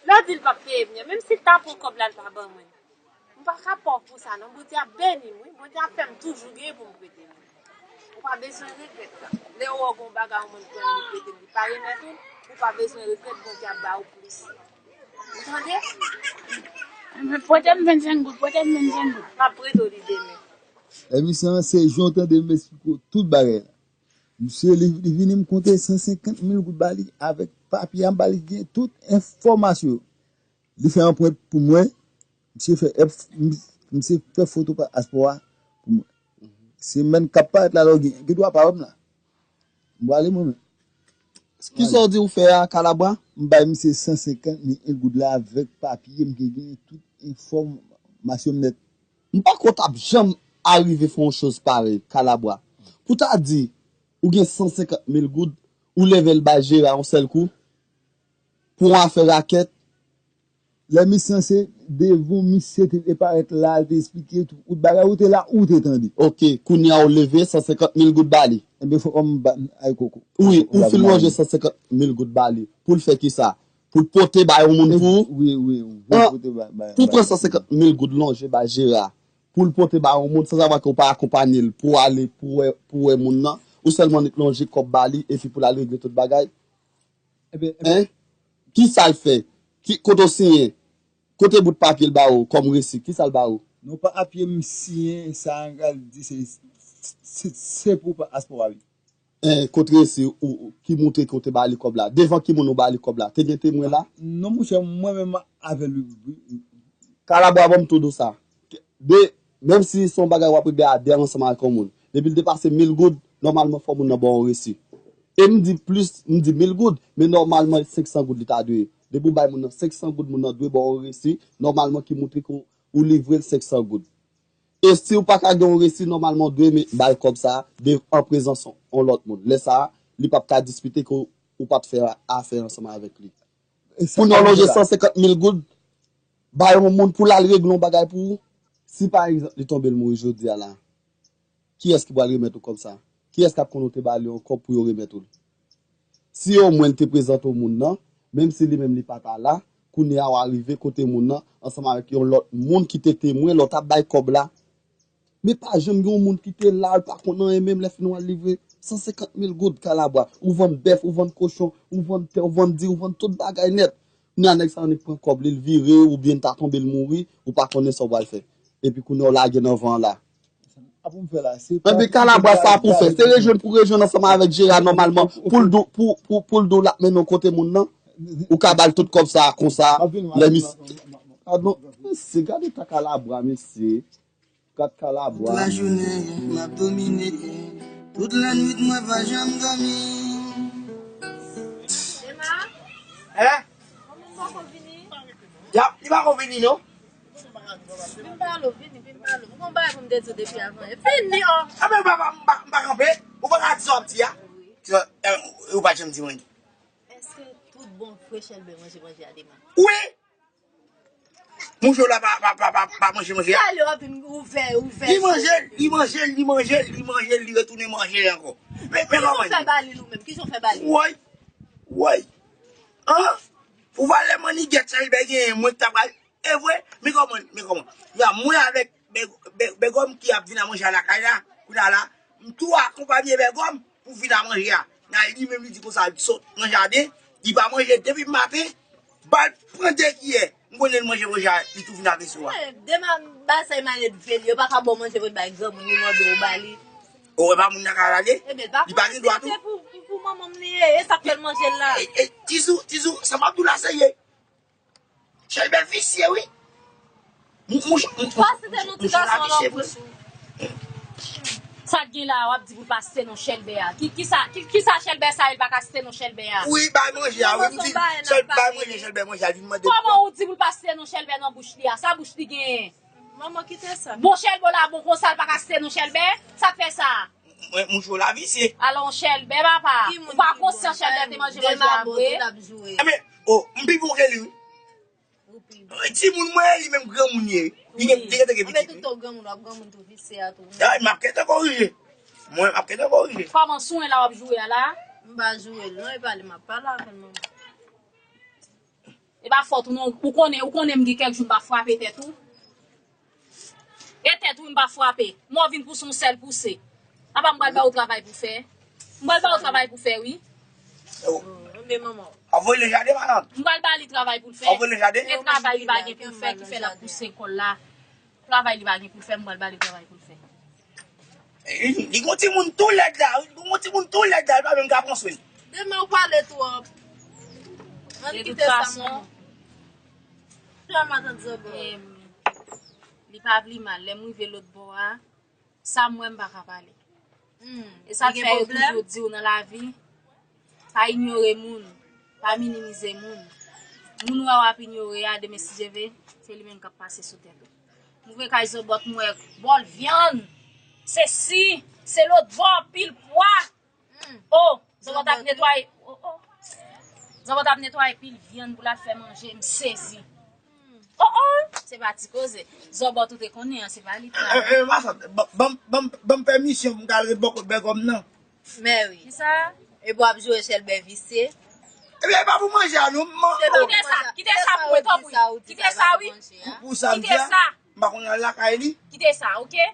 Lè w di l p ap peye m, menm si l ta pran kòb la, l pa ban mwen. M pa ka pòv pou sa non. Bondye ap beni m, wi. Bondye ap fè m toujou gen pou m prete moun. Ou pa bezwen regrèt sa. Lè w wè w gen yon bagay yon moun pran li prete m, li pa remèt ou, ou pa bezwen regrèt, Bondye ap ba ou plis. Ou tande? Pote m vennsenk goud, pote m vennsenk goud. M ap prete w li demen. Emisyon an se jan w tande m esplike w tout bagay la. Misye, li, li vini m konte san senkant mil goud ba li avèk papye a, m ba li gen tout enfòmasyon yo. Li fè anprent pou mwen. Misye fè, misye fè foto paspò a pou mwen. Semèn k ap parèt la, lè w gen, gen dwa pa wè m la. M prale mwen menm. Kisa w di w fè a, Kalabwa? M bay misye san senkant mil goud la avèk papye, m gen, gen tout enfòmasyon m nèt. M poko t ap janm arive fè yon choz parèy, Kalabwa. Pou ta di, ou gen san senkant mil goud, ou leve l bay Jera yon sèl kou, pou yon afè rakèt, lè misye se devan misye te parèt la, te esplike tout bagay, ou te la, ou te tande. Ok, kounye a ou leve san senkant mil goud ba li. Ebyen, fò kòm ba, ay koko. Wi, ou fin lonje san senkant mil goud ba li. Pou l fè ki sa? Pou l pote ba yon moun pou ou? Wi, wi, wi. Pou pran san senkant mil goud lonje ba Jera. Pou l pote ba yon moun, san sava ke ou pa akonpanye l pou ale, pou wè, pou wè moun nan. Ou sèlman nik lonje kòb ba li, epi pou l al regle tout bagay. Ebyen, ebyen. Hein? Ki sa l fè? Ki, kote w siyen? Kote bout papye l ba ou kòm resi? Ki sa l ba ou? Non, pa papye m siyen, sa an pral di se, se, se pou pa aspora wi. Eh, kot resi ou, ou, ki montre ke w te ba li kòb la? Devan ki moun ou ba li kòb la? Te gen temwen la? Non, monchè, mwen menm avè l. Kalabwa, ban m tou di w sa. De, menm si se yon bagay w ap regle a de ansanm avèk yon moun, depi l depase mil goud, nòmalman fò moun nan ba w yon resi. E m di plis, m di mil goud, men nòmalman senk san goud li ta dwe. Depi w bay moun nan senk san goud, moun nan dwe ba w yon resi, nòmalman ki montre ke w, ou livre l senk san goud. E si w pa ka gen yon resi, nòmalman w dwe me-, bay kòb sa a de, an prezans yon lòt moun. Lè sa a, li p ap ka dispite ke w, ou pa t fè afè ansanm avèk li. Pou nou lonje san senkant mil goud, bay yon moun pou l al regle yon bagay pou ou. Si pa egzanp, li tonbe l mouri jodi a la, kiyès ki pral remèt ou kòb sa? Kiyès k ap konn ou te ba li yon kòb pou yo remèt ou l? Si omwen l te prezante w moun nan, menm si li menm li pa ta la, kounye a w arive kote moun nan, ansanm avèk yon lòt moun ki te temwen lè w t ap bay kòb la. Men pa janm gen yon moun ki te la, l pa konn anyen, menm lè fini w al livre san senkant mil goud Kalabwa, ou vann bèf, ou vann kochon, ou vann tè, ou vann di, ou vann tout bagay nèt. Kounye a nèg sa annik pran kòb li, l vire, oubyen l ta tonbe, l mouri, ou pa konnen sa w pral fè. Epi kounye a w lage nan van an la. Epi Kalabwa sa pou fè, se rejwenn pou rejwenn ansanm avèk Jera nòmalman, pou l di w, pou, pou, pou l di w l ap mennen w kote moun nan, ou ka ba l tout kòb sa a konsa, lè misye. Gade ta Kalabwa, mesye. Gad Kalabwa. Tout lajounen, m ap domine. Tout lannwit, mwen pa janm dòmi. Dema? Hein? Manman m poko vini. Yap, li poko vini, non? Vin pale w, vini, vin pale w. M gon bagay pou m te di w depi avan. E vini, o. A, men, m pa, m pa, m pa kanpe. Ou pa ka di sa w ap di a? Wi. Ou pa janm di mwen. Èske tout bon vre Chèlbè manje manje a Dema? Wi! Mouche w la pa, pa, pa, pa, pa manje manje a. Talè w ap vin ouvè, ouvè. Li manje l, li manje l, li manje l, li manje l, li retounen manje l ankò. Men, men kòman li fè ba li l ou menm? Kijan w fè ba li l? Woy, woy. An? Pou valè mannigèt Chèlbè genyen, mwen ki ta pral. E vre? Men kòman, men kòman? Ya, mwen avèk Bè-, Bè-, Bègòm ki ap vin a manje a lakay la, kounye a la, m tou akonpanye Bègòm pou vin a manje a. Nan li menm li di konsa, l sot nan jaden, li pa manje depi maten, ba l pran de kiyè. M konnen l manje manje a, li tou vin avè sou a. Men, Dema, ba sa e malelve li, yo pa ka ba w manje pou bay granmoun, li mande w ba li. Ou wè pa moun nan ka rale? Ebyen, li pa gen dwa tou. Pou, pou, pou manman m li ye, e sa k fè l manje l la. E, e, Tizou, Tizou, sa m ap di w la serye. Chèlbè visye, wi. Mou-, mouch-, mou-, mou-, mouch-, mouch-, la visye, wi. Sa k gen la, w ap di pou l pa site non Chèlbè a. Ki, ki sa, ki, ki sa Chèlbè sa, li pa ka site non Chèlbè a? Wi, bay manje a, wi, m di, Chèl-, bay manje, Chèlbè manje a, li mande. Kòman ou di pou l pa site non Chèlbè nan bouch li a? Sa bouch li genyen? Manman, kite sa. Bon, Chèlbè la, bon, konsa, l pa ka site non Chèlbè? Sa k fè sa? Mwen, mouch ou la visye. Alon Chèlbè, papa. Ou pa konsyan Chèlbè te manje manje a vre? Ebyen, o, m pi bon ke li, wi. Timoun mwen, li menm granmoun ye. Li gen, li gen, li gen pitit, wi. Tout tan granmoun, w ap granmoun tou visye a tou. A, m ap gentan korije. Mwen, m ap gentan korije. Kòman swen la w ap joure a la? M pa joure l, non, e pale m ap pale avè l, manman. E pa fòt ou non, ou konnen, ou konnen m gen kèk jou m pa frape tèt ou. E tèt ou m pa frape. Mò vin pouse yon sèl pouse. Apa m pral ba ou travay pou fè? M pral ba ou travay pou fè, wi. Ap voye l nan jaden, madanm? M pral ba li travay pou l fè. Ap voye l nan jaden? E travay li pa gen pou l fè, ki fè l ap pouse kò l la. Travay li pa gen pou l fè, m pral ba li travay pou l fè. Li, li gon timoun tou lèd la, wi. Li gon timoun tou lèd la, li pa menm ka pran swen. Dema ou pale twòp. Ann kite sa, manman. Li pa pli mal. Lè m rive lòt bò a, sa m wè m pa ka pale. E sa k fè yo toujou di w nan lavi, pa inyore moun, pa minimize moun. Moun ou wè w ap inyore a, demen si Dye vle, se li menm k ap pase sou tèt ou. M rive kay Zòbòt, m wè bòl vyann, sesi, se lodò, pil pwa. O, Zòbòt ap netwaye. O, o. Zòbòt ap netwaye pil vyann pou l al fè manje, m sezi. O, o, se pa ti koze. Zòbòt ou te konnen an, se pa li t la. E, e, e, matant, ban, ban, ban, ban m pèmisyon pou m ka al ret bò kot Bègòm nan. Mèwi. Kisa? Epi w ap joure chèlbè visye. Ebyen, e pa pou manje a, non, m. Kite sa, kite sa pou mwen, tanpri. Kite sa, wi. Pou, pou sa m di a, m pa konn al lakay li. Kite sa, oke?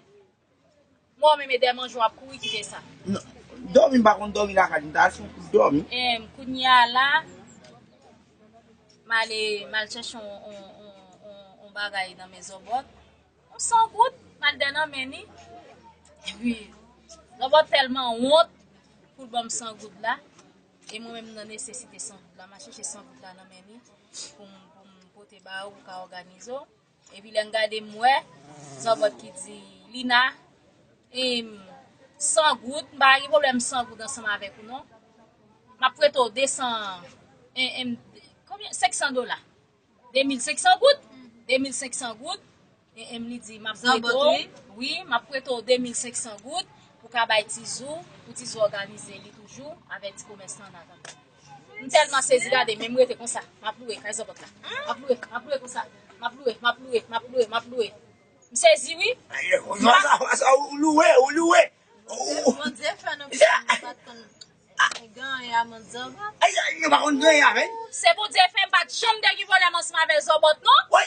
Mwen menm e dè manje w ap kouri, kite sa. Non. Dòmi, m pa konn dòmi lakay, m ta al sou kout dòmi. Em, kounye a la, m ale, m al chèche yon, yon, yon, yon, yon bagay nan men Zòbòt. Yon san goud, m al dè nan men li. Epi, Zòbòt tèlman wont pou l ban m san goud la. E mwen menm nan nesesite san goud la, m al chèche san goud la nan men li pou m, pou m pote ba ou, pou ka òganize w. Epi lè m gade m wè, Zòbòt ki di, Lina, em, san goud, m pa gen pwoblèm san goud ansanm avèk ou non. M ap prete w de san, em, em, konbyen? Senk san dola. De mil senk san goud? De mil senk san goud. E, em, li di, m ap prete w, wi, m ap prete w de mil senk san goud pou ka bay Tizou, pou Tizou òganize li toujou avèk ti komès lan an atandan. M tèlman sezi, gade, men m rete konsa. M ap loure kay Zòbòt la. M ap loure, m ap loure konsa. M ap loure, m ap loure, m ap loure, m ap loure. M sezi, wi. Sa, sa, sa, ou loure, ou loure. Bondye fè nou pa konn gen anyen a Zòbòt. Ay, ay, nou pa konn gen anyen avè l. Se Bondye fè m pa t janm te gen pwoblèm ansanm avè Zòbòt, non. Wi.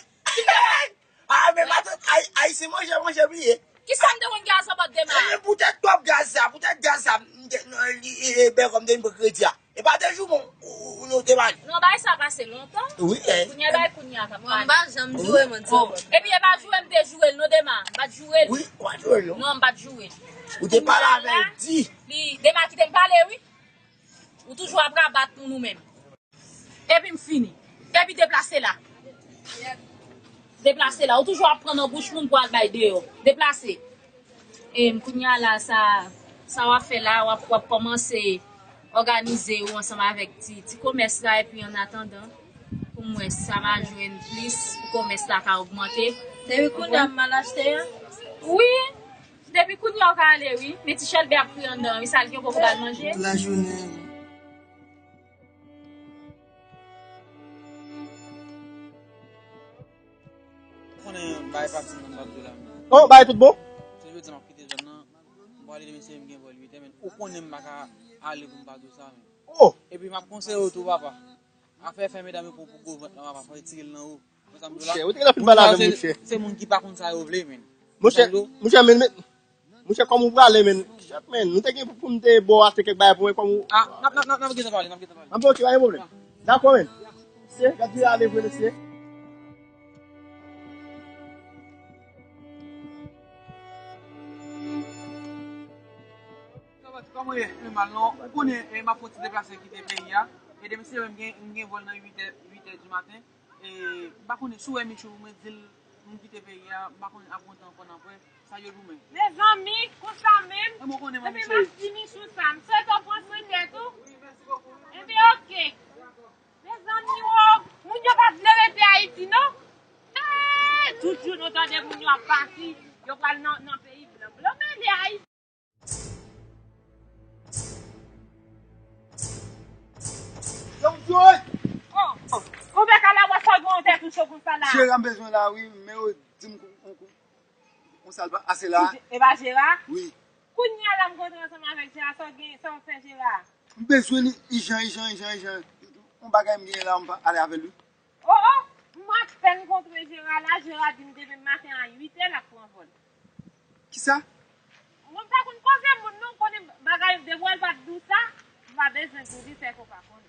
Ah, men matant, ay, ay, se manje, manje bliye. Kisa m te konn gen a Zòbòt dema? Eh, men poutèt twòp gaz sa, poutèt gaz sa, m te, non, li, e, e, Bègòm te vin pran kredi a. E pa de jou bon, ou, ou, nou te pale. Non, bagay sa pase lontan. Wi, eh. Kounye a, bagay kounye a k ap pale. Mwen, m pa janm joure moun Zòbòt. Epi, e pa joure m te joure l, non, dema. M pa t joure l. Wi, ou pa t joure l, non. Non, m pa t joure l. Ou te pale avè l, di. Li, dema kite m pale, wi. Ou toujou ap rabat moun ou menm. Epi m fini. Epi deplase la. Deplase la. Ou toujou ap pran nan bouch moun pou al bay deyò. Deplase. E kounye a la, sa, sa w ap fè la, w ap, w ap kòmanse òganize w ansanm avèk ti, ti komès la, epi an atandan, pou m wè si sa va jwenn plis, pou komès la ka ogmante. Depi kounye a m al achte a? Wi, depi kounye a w ka ale, wi. Men ti chèlbè ap kwi anndan, wi, sa l gen w poko ba l manje. Tout lajounen. Ou konnen bay pati nan m ap di la. Oh, bay tout bon? Se jodi a m ap kite zòn nan. M prale demen se m gen vòl uit è, men ou konnen m pa ka ale pou m pa di w sa, men. Oh! Epi m ap konseye w tou, papa. Afè fè medam yo pran pou gwo vant lan, papa, fò retire l nan ou. Monchè, ou te gen anpil pale avè m, monchè. Se moun ki pa konn sa yo vle, men. Monchè, monchè, men, men, Monchè, kòm ou prale, men. Chèf, men, nou te gen pou, pou m te ba w achte kèk bagay pou mwen, kòm ou. Ah, n ap, n ap, n ap, n ap gentan pale, n ap gentan pale. Anben, ok, pa gen pwoblèm. Dakò, men. Mesye, gad vire ale vre, mesye. Kòman ye? Pi mal non. Ou konnen, eh, m ap fè yon ti deplase kite peyi a. E demen se m gen, m gen vòl nan uit è, uit è di maten. E, m pa konnen si w wè Michou, mwen di l, m kite peyi a, m pa konnen ap gon tan ankò nan pwen, sa yo goumen. Mezanmi, konsa menm? Epi m ap di Michou sa, m swete w pran swen tèt ou. Epi oke. Mezanmi, wo, moun yo pa vle rete Ayiti, non? Eey, tout jou nou tande moun yo ap pati, yo pral nan, nan peyi blan. Blan mele Ayiti. Yo, Joy! Oh, oh, konpè Kalabwa, sa w gen yon tèt ou cho konsa la? Jera m bezwen la, wi, men yo di m kon, kon, kon, konsa l pa ase la. E pa Jera? Wi. Kounye a la m kontre ansanm avèk Jera, sa w gen, sa w fè Jera? M bezwen li ijan, ijan, ijan, ijan. Yon bagay m genyen la, m pa ale avè l, wi. Oh, oh, m apèn kontre Jera la, Jera di m demen maten a uit è l ap pran vòl. Kisa? Mwen pa konn koze moun non, konnen bagay depi w pa t di w sa, m pa bezwen di w li, sèke w pa konnen.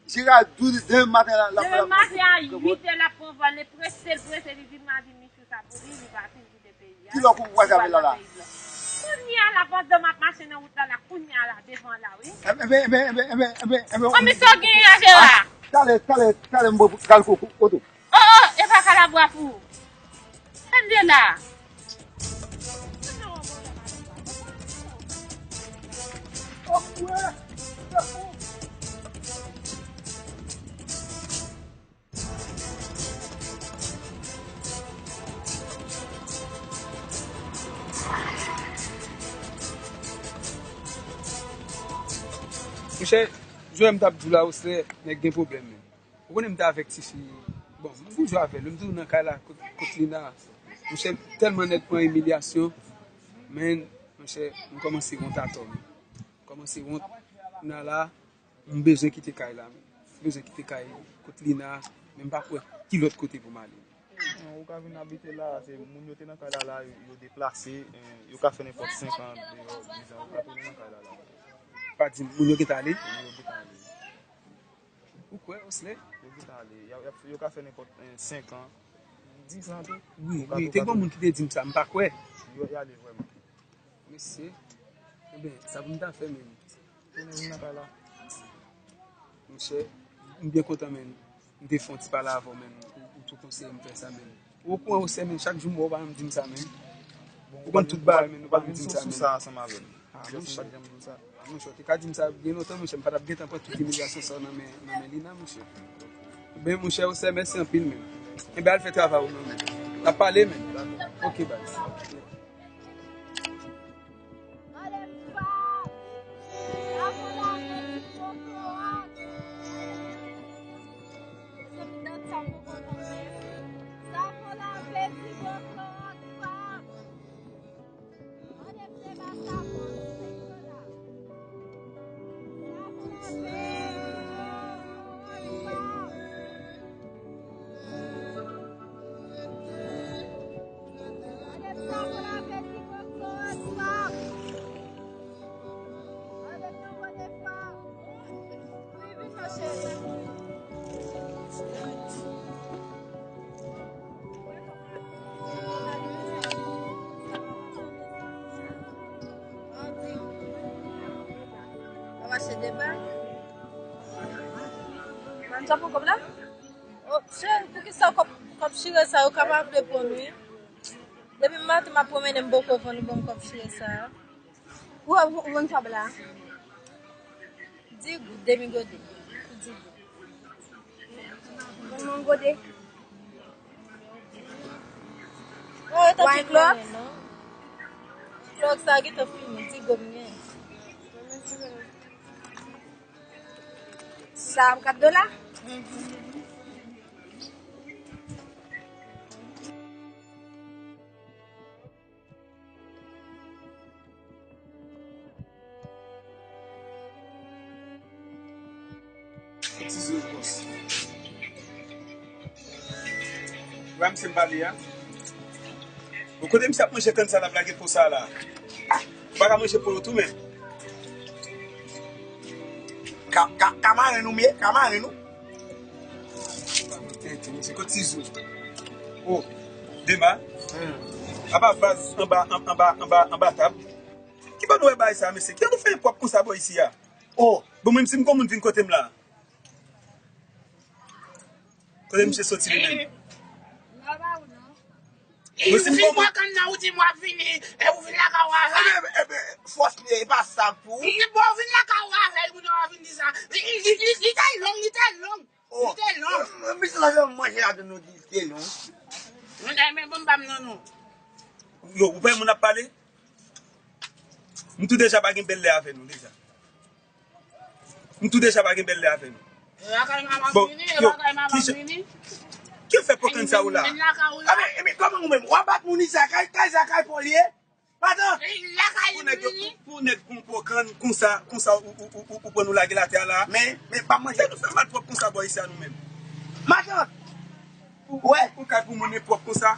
Jera di w li demen maten la, l ap pran vòl. Demen maten a uit è l ap pran vòl, li prese, l prese, li di m a di Michou sa pou li, li pati, li kite peyi a. Kilè w konn w pral travay la la? Kounye a la, pandan m ap mache nan wout la la, kounye a la, devan la, wi. Enben, enben, enben, enben, enben, enben. An, men sa w genyen a, Jera? Ah, talè, talè, talè, m pral ko-, ko-, kote w. Oh, oh, e pa Kalabwa pou ou. Tande la. Monchè, jwè m t ap di w la, Oslè, nèg gen pwoblèm, men. Ou konnen m te avèk tifi, bon, m toujou avè l, m toujou nan kay la, kot, kot Lina. Monchè, tèlman nèg pran imilyasyon, men, monchè, m kòmanse wont atò, men. M kòmanse wont, nan la, m bezwen kite kay la, men. M bezwen kite kay kot Lina, men m pa kwè ki lòt kote pou m ale. Non, ou ka vin abite la, se moun yo te nan kay la, la, yo, yo deplase, eh, yo ka fè nenpòt senk an, deyò, diz an, yo ka tounen nan kay la, la. Pa di m, moun yo gentan ale? Wi, yo gentan ale. Ou kwè, Oslè? Yo gentan ale. Y a, y a, yo ka fè nenpòt, eh, senk an, diz an tou. Wi, wi, te gen moun ki te di m sa, m pa kwè. Yo, y ale vrèman. Mesye, ebyen, sa pou m ta fè menm? Tounen vin nan kay la. Monchè, m byen kontan, men. M te fè yon ti pale avè w, men. Ou, ou tou konseye m fè sa, men. Ou okouran, Oslè, men. Chak jou m wè w, ou pa janm di m sa, men. Ou konn tout bagay, men, ou pa janm di m sa, men. Sa ansanm avè m. Ah, monchè. Monchè, ou te ka di m sa byen lontan, monchè. M pa t ap gentan pran tout imilyasyon sa yo nan men, nan men Lina, monchè. Ben, monchè, Oslè, mèsi anpil, men. Enben, al fè travay ou, non, men. N ap pale, men. Ok, baz. Ou achte de bag? Mwen sa pran kòb la? Oh, cheri, poukisa kòb, kòb chire sa yo ka pa vle pran wi? Depi maten m ap pwomennen m poko vann ou ban m kòb chire sa. Ou, ou, ou vann kòb la? Di goud, demi gode. Pou di goud. Vann mwen gode. Oh, e tankou klòks? Klòks sa gentan fini, di goud m gen. Sa kat dola? Ti zo bòs. Wè misye m pale a. Bon, kote misye ap manje kann sa l ap lage po sa la? Ou pa ka manje po yo tou menm. Ka, ka, ka maren nou, men, ka maren nou. Tenten, mesye, kot ti zo? Oh, Dema. Apa vaz anba, anba, anba, anba tab? Ki bò nou wè bagay sa, mesye? Kijan nou fè enpwòp konsa bò isi a? Oh, bon, menm si m gon moun vin kote m la. Kote misye soti li menm? Mwen si m vin pran kann nan, ou di m w ap vini, e ou vin lakay ou avè l. Ebyen, ebyen, fòs li ye, e pa sa pou ou. Li, bon, ou vin lakay ou avè l, kounye a w ap vin di sa. Li, li, li, li te long, li te long. Oh. Li te long. Misye la fè manje ladan nou di li te long. Mwen ta renmen ban m pa m nan nou. Yo, ou pa moun ap pale? M tou deja pa gen bèl lè avè nou deja. M tou deja pa gen bèl lè avè nou. Lakay m ap vini, lakay m ap vini. Ki fè pokrann sa ou la? Lakay ou la. Ebyen, ebyen, kòman ou menm? W ap bat moun isi a, kay, kay sa, kay pa w li ye? Matant! Lakay li vini. Pou nèg, pou nèg pou pokrann, konsa, konsa ou, ou, ou, ou, ou pran nou lage l atè a la. Men, men, pa manje. Sa nou fè malpwòp konsa bò isi a nou menm? Matant! Ou, ou, ou kay pou moun enpwòp konsa?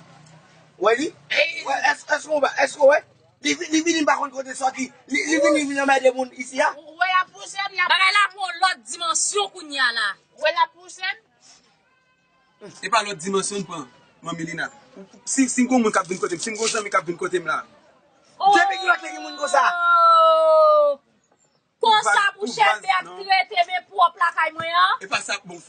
Wè li? Wè, èske, èske w wè, èske w wè? Li vi-, li vini, m pa konn kote sòti. Li, li vini, vin anmède moun isi a. Ou wè l ap pouse m, l ap... Bagay la pran yon lòt dimansyon kounye a la. Ou wè l ap pouse m? E pa lòt dimansyon l pran, manmi Lina. Si, si m gon moun k ap vin kote m, si m gon zanmi k ap vin kote m la. Depi kilè te gen moun konsa? Konsa pou chèf ap trete men pwòp lakay mwen an. E pa sa, bon,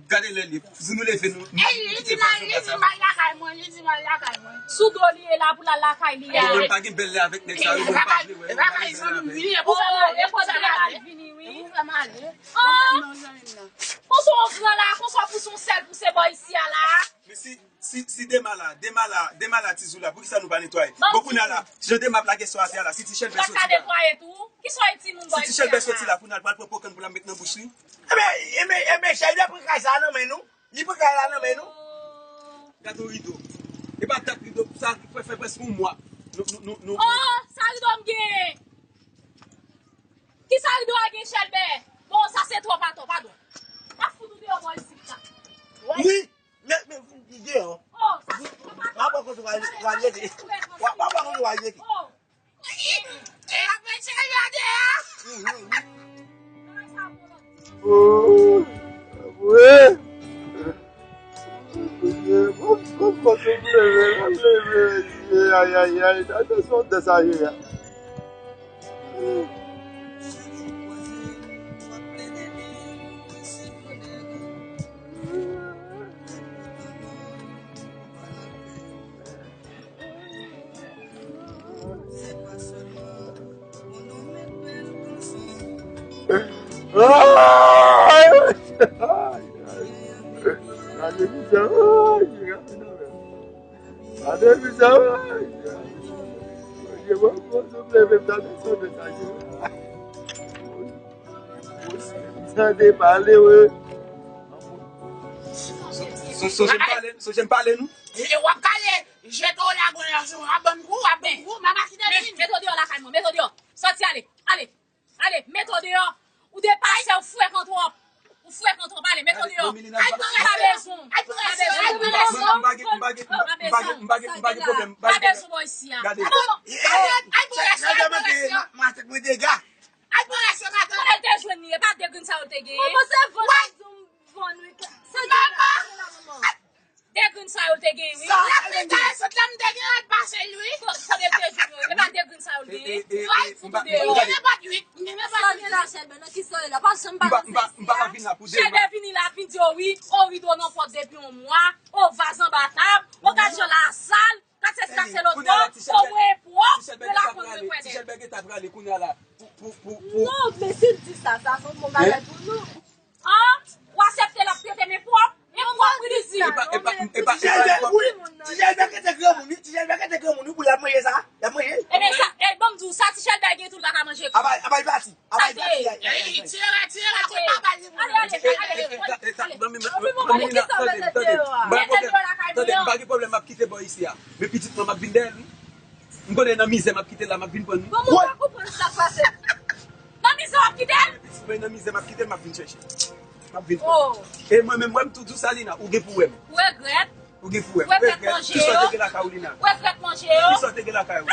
gade lè li ye. Si nou leve nou, nou kite fason konsa. Li di m al lakay mwen, li di m al lakay mwen. Sou do li ye la pou l al lakay li a. Bon, mwen pa gen bèl lè avèk nèg sa yo, mwen pa vle wè yo. E pa kay zanmi m vini, e pou fè m ale, e pou fè m ale. Vini, wi. E pou fè m ale. Konsa w gran la, konsa w pouse yon sèl pouse bò isi a la. Men si, Si, si Dema la, Dema la, Dema la, Tizou la, poukisa nou pa netwaye? Bon, kounye a la, jan Dema ap lage sò atè a la, si ti Chèlbè soti la, netwaye tou. Ki sa w di moun bò isi a? Si ti Chèlbè soti la, kounye a l pral pran pokan pou l ap met nan bouch li. Enben, enben, enben, Chèlbè pran kay sa a nan men nou. Li pran kay la nan men nou. Gade yon rido. E pa dat rido sa ki fè, fè prèske yon mwa. Nou, nou, nou, nou. Oh, sa rido m gen. Ki sa rido a gen, Chèlbè? Bon, sa se twòp atò, padon. M ap fout ou deyò bò isit la. Wi, men, men, deyò. Oh, sa se twòp atò. W ap wè kote w al, w al rete. W ap, w ap wè kote w al rete. Oh. Oh, wi. Bon, bon, bon, bon, leve, leve, mesye, ay, ay, ay, gade son de sa ye a. Ay! Ay! Ay! Gade mizè, ay! Gade mizè, ay! Gade mizè, ay! Gade mizè, ay! Tande pale, wi. Sonje m pale, sonje m pale nou. E w ap kale, jete w la gwen la sou, w ap bann kou, w ap bann kou, mama ki te vin. Mete w deyò lakay mwen, mete w deyò. Sòti ale, ale, ale, mete w deyò. Ou depase, ou frekan twòp. Ou frekan twòp, ale, mete w deyò. Ay, pa bezwen. Ay, pa bezwen. Ay, pa bezwen. M pa gen, m pa gen, m pa gen, m pa gen, m pa gen pwoblèm, m pa gen pwoblèm. Pa bezwen bò isi a. Gade. Ay, pa bezwen. Ay, pa bezwen. Mwen te jwenn li, e pa de grenn sa yo te genyen. Kòman se vann, ap di m vann, wi. Se de grenn la, manman. De grenn sa yo te genyen, wi. Sa, sa te genyen. Sot la, m te genyen, l pase l, wi. Kote l te jwenn yo? E pa de grenn sa yo te genyen. Yo al fout ou deyò. M gen nenpòt uit, m gen nenpòt uit. Sa gen la, Chèlbè, nan ki soyè la? Paske m pa nan sèsi a. Chèlbè vini la, vin di, o wi, o rido nan pòt depi yon mwa, o vaz anba tab, o gad jan la sal. Sa se sa, se lòt bò, o mwen pwòp, yo la konn mwen kwè nèt. Ti Chèlbè gentan prale kounye a la. Pou, pou, pou, pou. Non, men si l di sa, sa se yon bon bagay pou nou. An, w aksepte l ap trete men pwòp, men pwòp, wi, li di. E pa, e pa, e pa, e pa, e pa. Ti Chèlbè gentan granmoun, wi, Ti Chèlbè gentan granmoun, wi, pou l ap manje sa, l ap manje. Ebyen, sa, e, ban m di w, sa Ti Chèlbè gen tou, l pa ka manje. Aba, aba, li pati. Aba, li pati. Tire, tire, tire, pa ba li. Ale, ale, ale, ale. Mete deyò lakay mwen an. Tande, m pa gen pwoblèm, m ap kite bò isi a. Men pitit mwen, m ap vin dèyè l, wi. M konnen nan mizè m ap kite l la, m ap vin pran l, wi. Bon, mwen pa konprann sa k pase. Nan mizè w ap kite l? Men pitit mwen nan mizè, m ap kite l, m ap vin chèche l. M ap vin pran l. Oh. E mwen menm, wè m tou di w, Salina, ou gen pou wè m. Ou regrèt. Ou gen pou wè m. Ou regrèt manje yo. Kisa w te gen lakay ou, Lina? Ou regrèt manje yo. Kisa w te gen lakay ou?